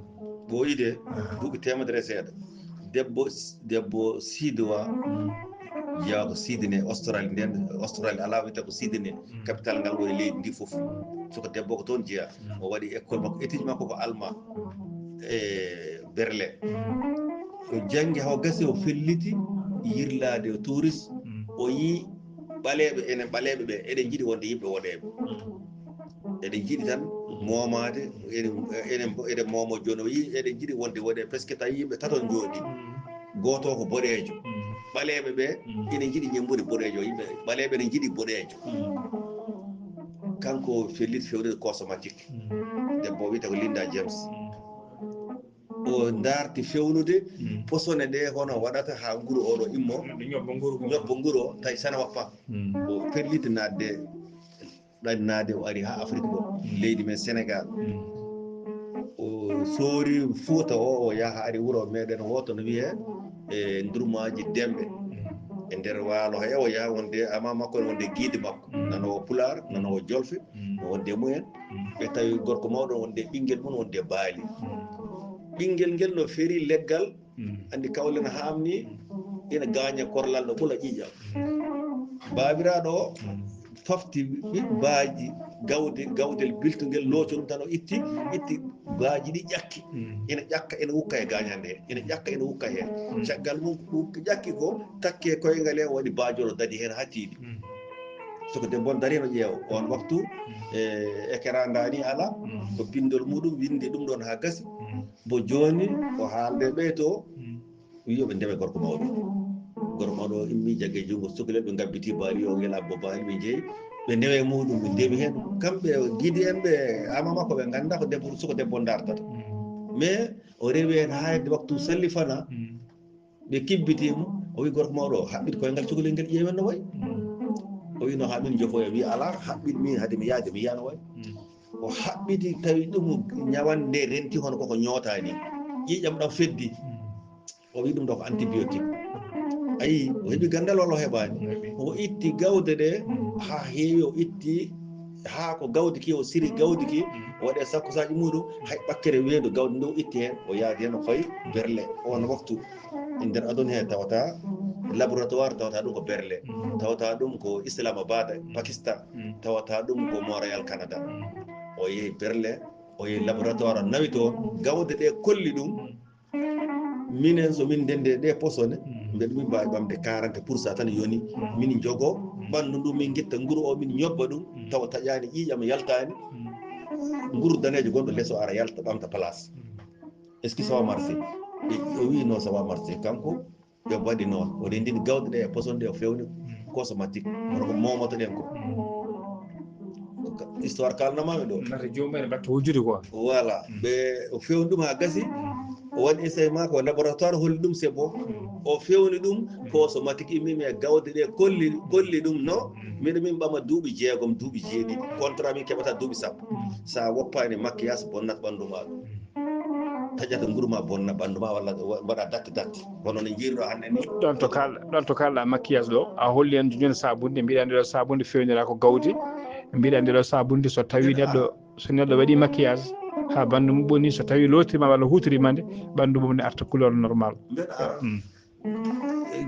ɓooyde duuɓi teemedere e seeɗa. Debbo, debbo Sidowa, jeyaa ko Sydney, Australie, nden Australie alaa, wiyetee ko Sydney, capital ngal woni leydi ndi fof. Suka debbo ko toon jeyaa. O waɗi école makko, étude makko ko Allemagne e Berlin. O janngi haa o gasi, o felliti yirlaade, o touriste, o yii ɓaleeɓe, enen ɓaleeɓe ɓe, eɗen njiɗi wonde yimɓe woɗeeɓe. Eɗen njiɗi tan moomaade, eɗen, eɗen, eɗen moomo jooni. O yii eɗen njiɗi wonde woɗeeɓe, parce que tawi yimɓe tato njooɗi. Gooto o ko boɗeejo. Ɓaleeɓe ɓe ina njiɗi ñemmbude boɗeejo. Yimɓe ɓaleeɓe ene njiɗi boɗeejo. Kanko fellit fewde cosmétique. Debbo wiyata ko Linda James. O darti fewnude posone ɗe hono waɗata ha nguru oɗo immo. Neɗɗo ñobba nguru ko. Ñobba nguru o, tawi sana wappa. O felliti naatde, ɗannaade, o ari ha Afrique ɗo, leydi men Sénégal. O soori Fuuta o, o yaha ari wuro meɗen wooto no wiyee e Ndurmaaji Demɓe. E nder waalo he o yaha wonde ama makko ne wonde giide makko. Nanowo Pulaar, nanowo Jolfe, no wonde mumen. Ɓe tawi gorko mawɗo wonde ɓinngel mum wonde baali. Ɓinngel ngel no feri leggal, anndi kawle no haamni, ina gaaña korlal no ɓula ƴiiƴam. Baabiraaɗo o fafti ɓi-, baaji gawde, gawdel biltungel, looco ɗum tan o itti, itti baaji ɗi ƴakki. Ina ƴakka, ina wukka e gaañande he. Ina ƴakka, ina wukka heen. Caggal mum ko ƴakki ko, takke koyngal he, o waɗi baajol o dadi heen haa tiiɗi. Soko debbo on dari no ƴeewa. On waktu, e, écran ndaani alaa, ko bindol muɗum, winndi ɗum ɗon haa gasi. Bo jooni, o haalde ɓeyto, wi yo ɓe ndewe gorko mawɗo. Gorko mawɗo o immi, jaggi junngo sukle, ɓe ngabbiti baali o, ngel abbo baali, ɓe njehi. Ɓe ndewe muɗum, ɓe ndewi heen. Kamɓe giide en ɓe, ama makko ɓe ngannda ko debbo, soko debbo dartata. Mais o rewi heen haa hedde waktu salli fana. Ɓe kibbiti mo, o wi gorko mawɗo o, haɓɓit koyngal cukalel ngel ƴeewen no wayi. O wi no haa min jofoya, wi alaa, haɓɓit min haade mi yaade, mi yiya no wayi. O haɓɓiti, tawi ɗum ñawande nde renti hono koko ñoota ni. Ƴiiƴam ɗam feddi. O wi ɗum ɗo ko antibiotique. Ayi, o heɓi ganndal walla o heɓaani? O itti gawde ɗe haa heewi, o itti haa ko gawdi ki, o siri gawdi ki, o waɗi e sakkusaaji muɗum, hay ɓakkere weendu gawdi ndu o itti heen, o yaadi heen, o fayi Berlin. On waktu, e nder aduna he tawata laboratoire, tawata ɗum ko Berlin, tawata ɗum ko Islamabad, Pakistan, tawata ɗum ko Montréal, Canada. O yehi Berlin, o yehi laboratoire, o nawi toon, gawde ɗe kolli ɗum. Minen, so min ndenndi ɗe posone, mbeɗa min mbaawi ɓamde quarante pour cent tan yoni. Min njogo ɓanndu ndu, min ngitta nguru o, min ñobba ɗum, tawa taƴaani ƴiiƴam, yaltaani. Nguru daneejo gonɗo les o ara yalta, ɓamta place. Est-ce que ça va marcher? Ɓe, o wi non, ça va marcher. Kanko, ɓe mbaɗi noon. O renndini gawde ɗe e posone ɗe, o fewni cosmétique. Hono ko momotoɗen ko. Histoire kalnamaami ɗo. Nata joomum en mbatta wujjude quoi. Voilà. Ɓe, o fewni ɗum haa gasi. O waɗi essai makko, laboratoire holli ɗum c'est bon. O fewni ɗum, cosmétique, immi mi e gawde ɗe, kolli, kolli ɗum no. Miɗo min ɓama duuɓi jeegom, duuɓi jeeɗiɗi. Contrat min keɓata duuɓi sappo. Sa woppaani maquillage, bonnat ɓanndu ma ɗum. Taƴata nguru ma, bonna ɓanndu ma, walla wa-, mbaɗa datti datti. Kono no njiiruɗo hannde ni. Ɗon to kal-, ɗon to kalɗa maquillage ɗo, a holli en jooni sabunde, mbiɗa nde ɗo sabunde fewnira ko gawde. Mbiɗa nde ɗo sabunde so tawi neɗɗo, so neɗɗo waɗi maquillage, ha ɓanndu mum ɓonni, so tawi lootirima walla huutorima nde, ɓanndu mum ne arta couleur normal. Mbeɗa ara. Mm.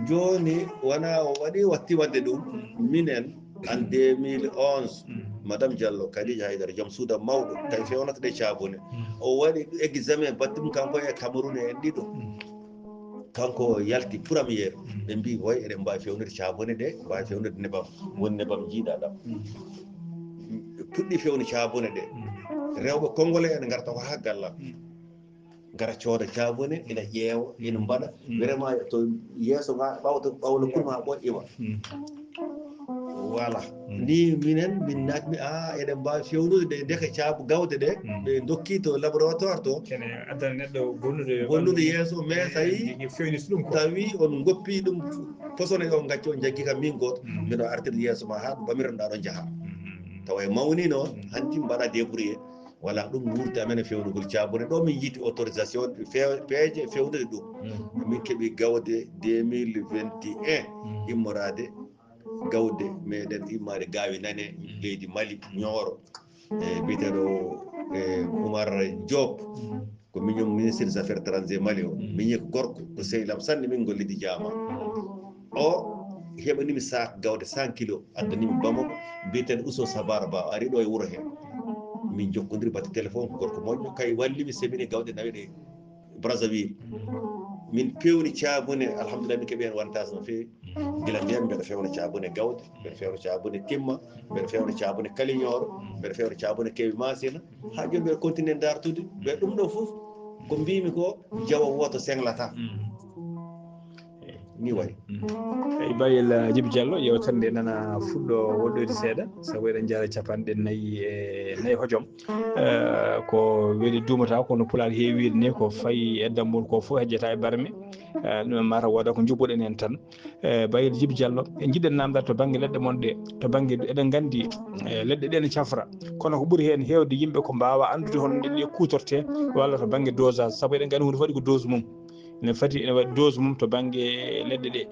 Jooni, wona o waɗi watti waɗde ɗum, minen, en deux mille onze, Madame Diallo, Khadija Haydara, joom suudu am mawɗo, kay fewnata ɗe caabune. O waɗi examen, batte mum kanko e Cameroun en ɗiɗo. Kanko yalti première. Ɓe mbi, "Woy, eɗen mbaawi fewnude caabune ɗe, mbaawi fewnude nebam. Woni nebam jiiɗaɗam." Puɗɗi fewnu caabune ɗe. Rewɓe Congolais en ngarta ko haa galla. Ngara cooda caabune, ina ƴeewa, ina mbaɗa. Vraiment, to yeeso nga, ɓawto, ɓawlo kurma ɓo iwa. Voilà. Ni minen, min naatmi, a, eɗen mbaawi fewnude ɗe, ndeke caabu gawde ɗe, ɓe ndokki to laboratoire to. Kene addana neɗɗo bonnude, bonnude yeeso, mais tawi, fewnis ɗum quoi. Tawi on ngoppi ɗum, posone o ngacci, on jaggi kam min gooto, mbiɗo artirde yeeso ma haa ɗum ɓamiranɗa ɗo njaha. Tawa e mawni noon, hanti mbaɗa débrouillé. Voilà, ɗum wurti amen e fewnugol caabune. Ɗo min yiiti autorisation fe-, peeje fewnude ɗum. Min keɓi gawde deux mille vingt et un, immoraade gawde meɗen immaade Gaawi Nane, leydi Mali, Ñooro. E biyeteeɗo, e, Oumar Diop, ko mignon ministre des affaires étrangères Mali o. Mignon ko gorko, ko sehil am sanne, min ngollidi jaama. O heɓanimi sac gawde cent kilos, addanimi Bamako, mbiyeteeɗo Ousso Sabara Ba, o ari ɗo e wuro he. Min jokkodiri batte téléphone, ko gorko moƴƴo, kay wallimi, semini gawde nawi ɗe Brazzaville. Min pewni caabune, alhamdulillah, min keɓi heen avantage no feewi. Gila ndeen mbeɗa fewna caabune gawde, mbeɗa fewna caabune timma, mbeɗa fewna caabune kaliñooro, mbeɗa fewna caabune kewi masina. Haa jooni mbeɗa continue dartude. Mbeɗa ɗum ɗo fof ko mbimi ko jawo woto senglata. Ni wayi. Eyi, Bayel, eh, Jibi Diallo, yewtere nde nana fuɗɗo woɗɗoyde seeɗa, sabu eɗen njara capanɗe nayi e nayi hojom. Eh, ko weli duumata, kono Pulaar heewi wiide ni, ko fayi e dammol ko fof hejjata e barme. Eh, ɗum en mata wooda ko njuɓɓuɗen en tan. Eh, Bayel Jibi Diallo, en njiɗen namdade to bannge leɗɗe mon ɗe, to bannge, eɗen nganndi, eh, leɗɗe ɗe ne cafra, kono ko ɓuri heen heewde yimɓe ko mbaawa anndude hono ɗe, ɗe kuutorte, walla to bannge dosage, sabu eɗen nganndi huunde fof waɗi ko dose mum. Ene fati, ene waɗi dose mum to bannge leɗɗe ɗe.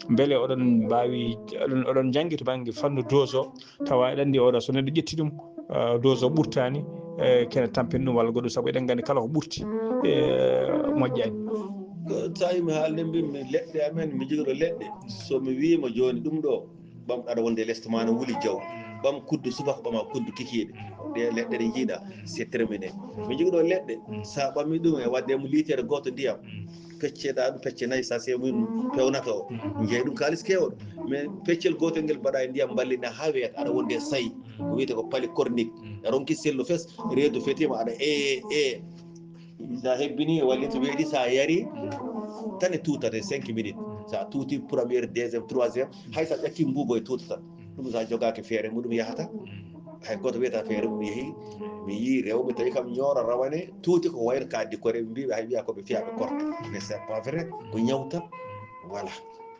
Mbele oɗon mbaawi, oɗon, oɗon njanngi to bannge fannu dose o, tawa eɗen anndi oɗo, so neɗɗo ƴetti ɗum, eh, dose o ɓurtaani, eh, kene tampina ɗum walla goɗɗum, sabu eɗen nganndi kala ko ɓurti, eh, moƴƴaani. Ko tawi mi haalde mbimmi leɗɗe amen, mi jogii ɗo leɗɗe. So mi wiima jooni ɗum ɗo, ɓam aɗa wonde lest ma no wuli jaw. Ɓam kuddu subaka, ɓama kuddu kikiiɗe. Ɗe leɗɗe ɗe njiiɗa, c'est terminé. Mi jogii ɗo leɗɗe, sa ɓami ɗum e wadde mo litere gooto ndiyam, pecce ɗa ɗum, pecce nayi, sachet mum pewnata o. Jeeyi ɗum kaalis keewɗo. Mais peccel gootel ngel mbaɗa e ndiyam mballina haa weeta, aɗa wonde sayi. Ko wiyete ko polychlorinique. A ronki sellu fes, reedu fetima, aɗa e, e. Sa hebbini, walli to weeɗi, sa yari, tan e tuutate cinq minutes. Sa tuuti première, deuxième, troisième, hay sa ƴakki mbuubo e tuutata. Ɗum sa jogaaki feere muɗum yahata. Hay gooto wiyata feere mum yehi. Mi yii rewɓe tawi kam ñoora rawane, tuuti ko wayno kaddi kore, mbiɓe hay wiya ko ɓe fiyaɓe korka. Mais c'est pas vrai, ko ñawta. Voilà.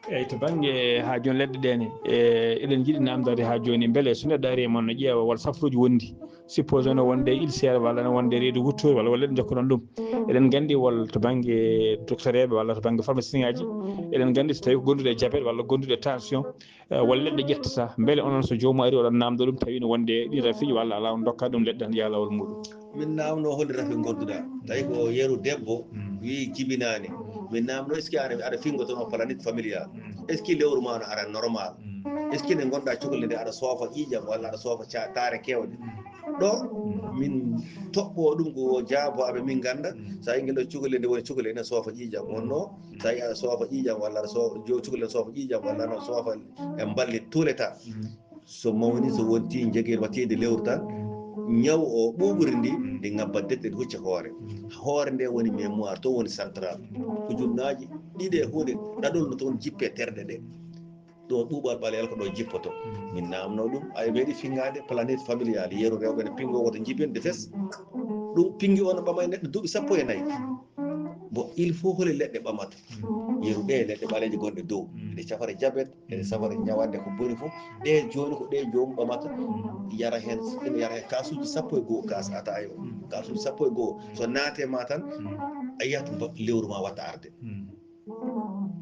Eyyi, to bannge haa jooni leɗɗe ɗe ne, e, eɗen njiɗi namdade haa jooni, mbele so neɗɗo ari e mon no ƴeewa walla safruuji wondi, supposé no wonde ulcère walla no wonde reedu wuttoori walla, walla leɗɗe jokkoɗon ɗum. Eɗen nganndi walla to bannge docteur eɓe walla to bannge pharmacien aji, eɗen nganndi so tawi ko gonduɗo e diabète walla gonduɗo e tension, eh, walla leɗɗe ƴettata, mbele onon so joomum ari oɗon namdo ɗum tawi no wonde ɗin rafiiji walla ala, on dokka ɗum leɗɗe tan yaa lawol muɗum. Min namno holi rafi gonduɗa. Tawi ko yeru debbo wi jibinani. Min namno est-ce que aɗa, aɗa fingo toon o planète familial? Est-ce que lewru ma no ara normal? Est-ce que nde gonɗa cukalel nde aɗa soofa ƴiiƴam walla aɗa soofa ca-, taare kewɗe? Ɗo min toɓɓo ɗum ko jaabo aɓe min ganda. Sa yi ngel ɗo cukalel nde woni cukalel ene soofa ƴiiƴam wonno. Sa yi aɗa soofa ƴiiƴam walla aɗa soofa, jo-, cukalel soofa ƴiiƴam walla no soofa e mballi tous les temps. So mawni, so wonti jegir watiide lewru tan, ñaw o ɓuuɓri ndi, ndi ngabbat dette, ndi hucca hoore. Hoore nde woni mémoire, to woni central. Ko junnaaji ɗiɗi e huunde ɗaɗol no toon jippe terɗe ɗe. Ɗo ɓuuɓal ɓaleyal ko ɗo jippoto. Min namno ɗum, ay meeɗi fingaade planète familiale, yeru rewɓe ne pingo woto jibinde fes. Ɗum pingi on ɓama e neɗɗo duuɓi sappo e nayi. Bon, il faut holi leɗɗe ɓamata. Yeru ɗe leɗɗe ɓaleeje gonɗe dow. Ɗe cafara jabet, eɗe safara ñawande ko boni fof. Ɗe jooni ko ɗe joomum ɓamata. Yara heen, ina yara heen kaasuuji sappo e goo, kaas ataaya o. Kaasuuji sappo e goo. So naate ma tan, a yiyat ba-, lewru ma watta arde.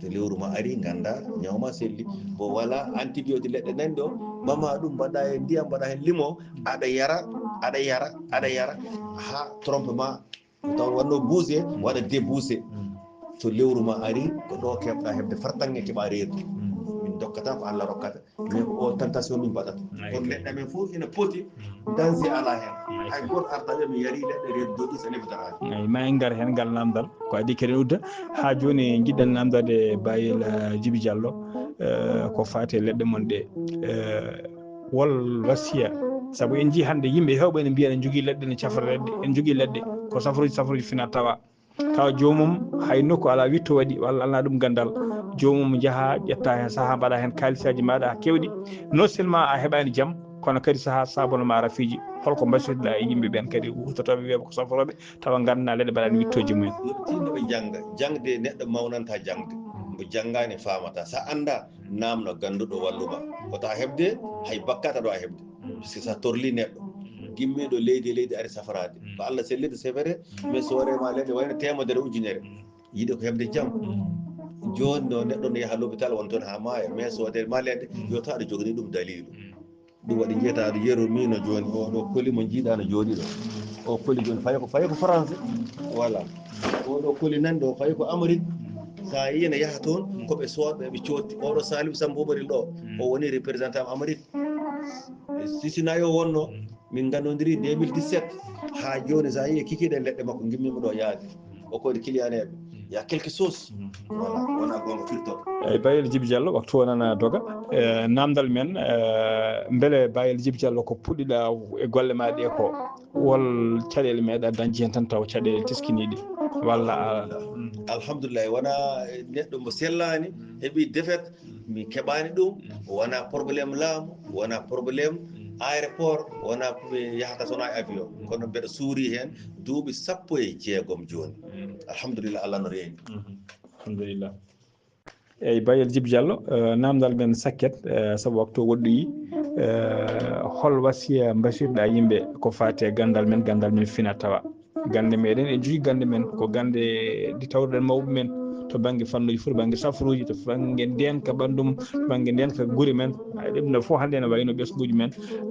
To lewru ma ari, ganda, ñaw ma selli. Bon, voilà, antibiotique leɗɗe nani ɗo, ɓama ɗum, mbaɗa heen ndiyam, mbaɗa heen limo, aɗa yara, aɗa yara, aɗa yara, haa trompe ma, taw wanno bougé, waɗa débouché. To lewru ma ari, ko ɗo keɓɗa heɓde fartanŋe, keɓa reedu. Min dokkata ko Allah rokkata, mais ko o tentation min mbaɗata. Ay, kono kay. Neɗɗo men fof ina poti, danger ala heen. Ay, hay kay. Gooto arta wiya mi yari leɗɗe reedu doɗɗi, so neɓi daraade. Ay, ma en ngar heen ngal namdal, ko adii keɗen udda. Haa jooni njiɗɗen namdade Bayel, eh, Jibi Diallo, eh, ko faati e leɗɗe mon ɗe. Eh, wol wasiya, sabu en njii hannde yimɓe heewɓe ene mbiya ene njogii leɗɗe, ene cafra leɗɗe, ene njogii leɗɗe, ko safruuji, safruuji fina tawa. Tawa joomum hay nokku alaa witto waɗi, walla alaa ɗum ganndal. Joomum njaha, ƴetta heen sahaa, mbaɗa heen kaalisaaji maaɗa haa keewɗi. Non seulement a heɓaani jam, kono kadi sahaa sabono ma rafiiji. Holko mbasiytoɗaa e yimɓe ɓeen kadi, wuttotooɓe wiyeɓe ko safrooɓe, tawa nganndanaa leɗɗe mbaɗaani wittooji mumen? Tinno ɓe jannga. Jaŋde, neɗɗo mawnanta jaŋde. Mo janngaani faamata. Sa annda, naamno gannduɗo walluma. Ko ta heɓde, hay bakkat aɗa waawi heɓde. Puisque sa torli neɗɗo. Gimmiiɗo leydi e leydi ari safraade. Ko Allah sellirde, c'est vrai, mais soore ma leɗɗe wayno teemedere ujunere. Yiɗi ko heɓde jam. Jooni no neɗɗo no yaha l'hôpital won toon haa maaya, mais soode ma leɗɗe, yo taw aɗa jogani ɗum daliilu. Ɗum waɗi njeetaɗo yeru mino jooni, o ɗo koli mo njiiɗa no jooɗi ɗo. O koli jooni fayi ko, fayi ko France. Voilà. O ɗo koli nan ɗo fayi ko Amérique. Sa yii ne yaha toon, ko ɓe soodɓe, ɓe cootti. O ɗo Saliou Samb Bobaril ɗo, o woni représentant Amérique. E Sisinayo wonno, min gandodiri deux mille dix-sept. Haa jooni sa yii kikiɗen leɗɗe makko gimmima ɗo yaade. O ko e client eɓe. Il y a quelque chose. Voilà, wona gonga firto. Eyyi, Bayel Jibi Diallo, waktu o nana doga. Eh, namdal men, eh, mbele Bayel Jibi Diallo ko puɗɗiɗa e golle ma ɗe ko, wol caɗeele meɗa dañde heen tan taw caɗeele teskiniiɗe? Walla a- alhamdulillah. Alhamdulillah, wona neɗɗo mo sellaani, heɓi defet, mi keɓaani ɗum. Wona problème laamu, wona problème aéroport, wona ko mi yahata sona e avion, kono mbeɗa suuri heen duuɓi sappo e jeegom jooni. Alhamdulillah, Allah no reeni. Alhamdulillah. Eyyi, Bayel Jib Diallo, eh, namdal men sakket, eh, sabu waktu o woɗɗoyi. Eh, hol wasiya mbasirɗa yimɓe ko faati e gandal men, gandal men fina tawa? Gande meɗen, en jogii gande men, ko gande ɗi tawruɗen mawɓe men to bangge fannuji foti, bangge safaruji, to bangge ndenka ɓanndum, to bangge ndenka gure men. Ay, ɗum ɗo fof hannde ene wayno ɓesnguji men,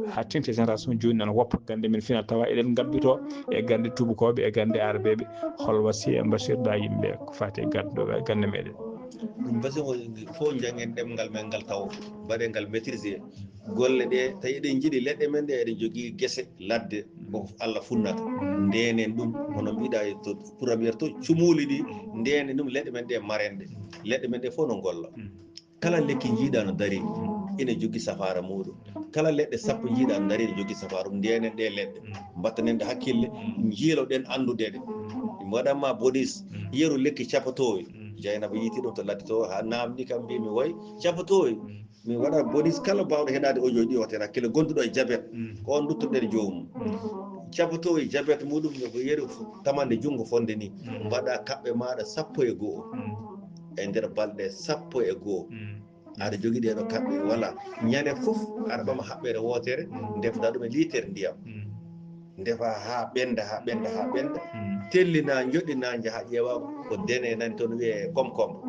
haa teeŋti e génération jooni noon, woppa gande men fina tawa eɗen ngabbito e gande tuubakooɓe, e gande aarabeeɓe. Hol wasiya mbasirɗa yimɓe ko faati e gande, gande meɗen? Ɗum basi o fof janngen ɗemngal men ngal taw, mbaɗen ngal maîtriser. Golle ɗe, tawi eɗen njiɗi leɗɗe men ɗe, eɗen jogii gese, ladde, ko Allah funnata. Ndenen ɗum, hono mbiɗa e to première to, cumuuli ɗi, ndenen ɗum, leɗɗe men ɗe maren ɗe. Leɗɗe men ɗe fof no ngolla. Kala lekki njiiɗa no dari, ene jogii safaara muɗum. Kala leɗɗe sappo njiiɗa no dari, ene jogii safaara mum. Ndenen ɗe leɗɗe, mbattanen ɗe hakkille, njiiloɗen anndude ɗe. Mi waɗanma bonus, yeru lekki capatoowi. Jaynaba yiiti ɗum to ladde to, haa naamni kam, mbimi, "Way, capatoowi." Mi waɗa bonus kala baawɗo heɗaade audio ɗi, o waɗa hakkille, gonduɗo e jabet, ko on duttoɗen joomum. Capatoowi jabet muɗum ne ko yeru tamande junngo fonde ni. Mbaɗa kaɓɓe maaɗa sappo e go'o. E nder balɗe sappo e go'o. Aɗa jogii ɗee ɗo kaɓɓe, wala. Ñande fof, aɗa ɓama haɓɓere wootere, ndefda ɗum e liitere ndiyam. Ndefa haa ɓennda, haa ɓennda, haa ɓennda. Tellina, njoɗɗina, njaha ƴeewa ko dene nani toon, wiyee concombre.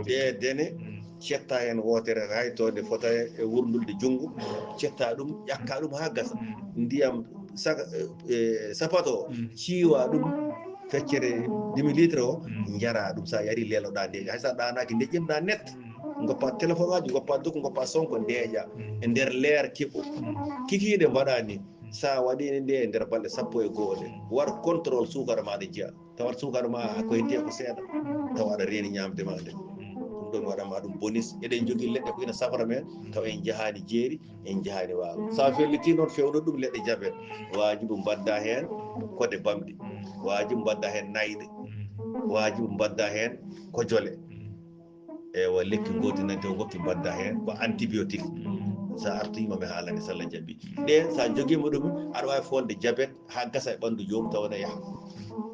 Ɗe dene, cetta heen wootere, hay to nde fota e wurndulde junngo, cetta ɗum, ƴakka ɗum haa gasa. Ndiyam saka, e, e, sapato o, ciiwa ɗum, feccere demi litre o, njara ɗum. Sa yari, leloɗa ndeeƴa. Hay sa ɗanaaki, ndeƴƴinɗa net. Ngoppa téléphone aji, ngoppa doku, ngoppa sonko, ndeeƴa. E nder leer keɓo. Kikiiɗe mbaɗa ni. Sa waɗini nde e nder balɗe sappo e go'o ɗe, waɗ contrôle suukara maɗa jiya. Tawat suukara ma ko heddi ko seeɗa. Tawa aɗa reeni ñamde ma nde. Ɗum ɗon waɗanma ɗum bonus. Eɗen jogii leɗɗe ko ina safra men, tawa en njahaani jeeri, en njahaani waalo. Sa felliti noon, fewndo ɗum leɗɗe jabet. Waajibu mbadda heen kode bamɗi. Waajibu mbadda heen nayɗe. Waajibu mbadda heen kojole. Ewa, lekki ngoodinante o gokki mbadda heen ko antibiotique. Sa artoyima mi haalani, so Allah jaɓi. Ɗe, sa jogiima ɗum, aɗa waawi folde jabet haa gasa e ɓanndu joomum, tawa ene yaha.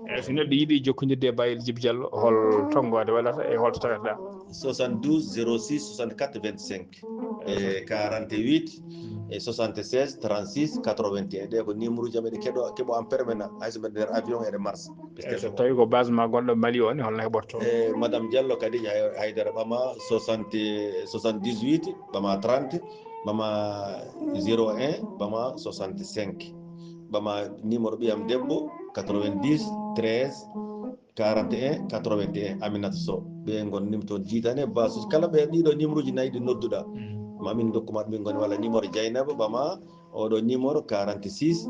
Eyi, so neɗɗo yiɗi jokkondirde e Bayel Jib Diallo, hol tonngoode waɗata e holto tawete ɗa? Soixante-douze zéro six soixante-quatre vingt-cinq, e quarante-huit, e soixante-seize trente-six quatre-vingt-un. Ɗe ko numéro ji am, eɗe keɗo, keɓo am permanent, hay so mbeɗa nder avion, eɗe marche. Eyi, so tawi ko base ma gonɗo Mali o ni, holno heɓorto? E Madame Diallo kadi, Ay-, Aydara, ɓama soixante, soixante-dix-huit, ɓama trente, ɓama zéro un, ɓama soixante-cinq. Ɓama numéro ɓiyam debbo, quatre-vingt-dix treize quarante et un quatre-vingt-un, Aminata Sow. Ɓe ngon nim toon, jiitane base uji kala. Ɓe ɗiɗo numéro ji nayi ɗi nodduɗa, ma min dokkuma ɗum, min ngoni, walla numéro Dieynaba, ɓama oɗo numéro, quarante-six,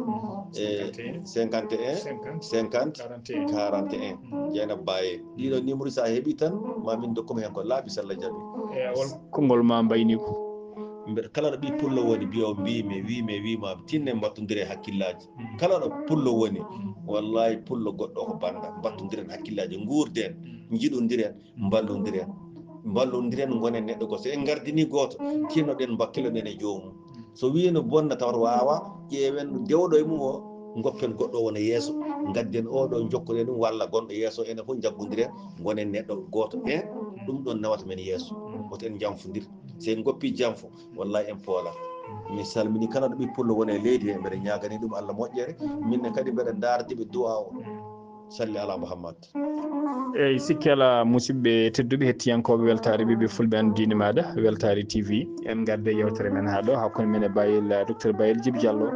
e cinquante et un, cinquante, quarante et un. Dieynaba Baye. Ɗiɗo numéro sa heɓi tan, ma min dokkuma heen ko laaɓi, so Allah jaɓi. E, hol konngol ma mbayni ko? Mbeɗa, kala ɗo ɓii pullo woni, mbiyo, mbimi, wimi, wima, tinne mbattondire hakkillaaji. Kala ɗo pullo woni, wallahi, pullo goɗɗo ko bannda. Mbattodiren hakkillaaji, nguurden, njiɗodiren, mballodiren. Mballodiren, ngonen neɗɗo gooto. So en ngardini gooto, tinnoɗen, mbakkiloɗen e joomum. So wii no bonna, tawata waawa, ƴeewen dewɗo e mum o, ngoppen goɗɗo wona yeeso. Ngadden oɗo, njokkoɗen ɗum, walla gonɗo yeeso, enen fof njaggodiren, ngonen neɗɗo gooto. En, ɗum ɗon nawata men yeeso. Woto en janfodir. So en ngoppi janfo, wallahi en poolat. Mi salmini kala ɗo ɓippollo woni e leydi he, mbeɗa ñaagani ɗum Allah moƴƴere. Min ne kadi mbeɗa ndaardi ɓe du'a o. Salli ala Muhammad. Eyyi, sikke alaa, musidɓe tedduɓe, hettiyankooɓe Weltaare Ɓiɓɓe Fulɓe, Anndini Maaɗa, Weltaare T V. En ngadde yewtere men haa ɗo, hakkunde men e Bayel, Docteur Bayel Jib Diallo.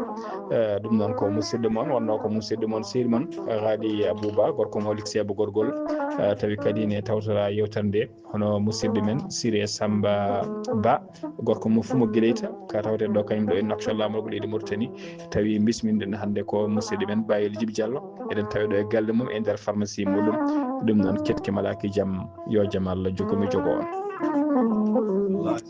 Eh, ɗum noon ko musidɗo mon, wonnoo ko musidɗo mon, sehil mon, Haali Abuba, gorko mo Likseebo Gorgol. Eh, tawi kadi ne tawtora yewtere nde hono musidɗo men Siré Samba Ba, gorko mo Fumo Gileyta, ka tawte ɗo kañum ɗo e Nouakchott, laamorgo leydi Mauritanie. Tawi bisminɗen hannde ko musidɗo men Bayel Jib Diallo. Eɗen tawi ɗo e galle mum e nder pharmacie muɗum. Ɗum noon, ketke malaaki jam, yo jam Allah jogo mi jogo on.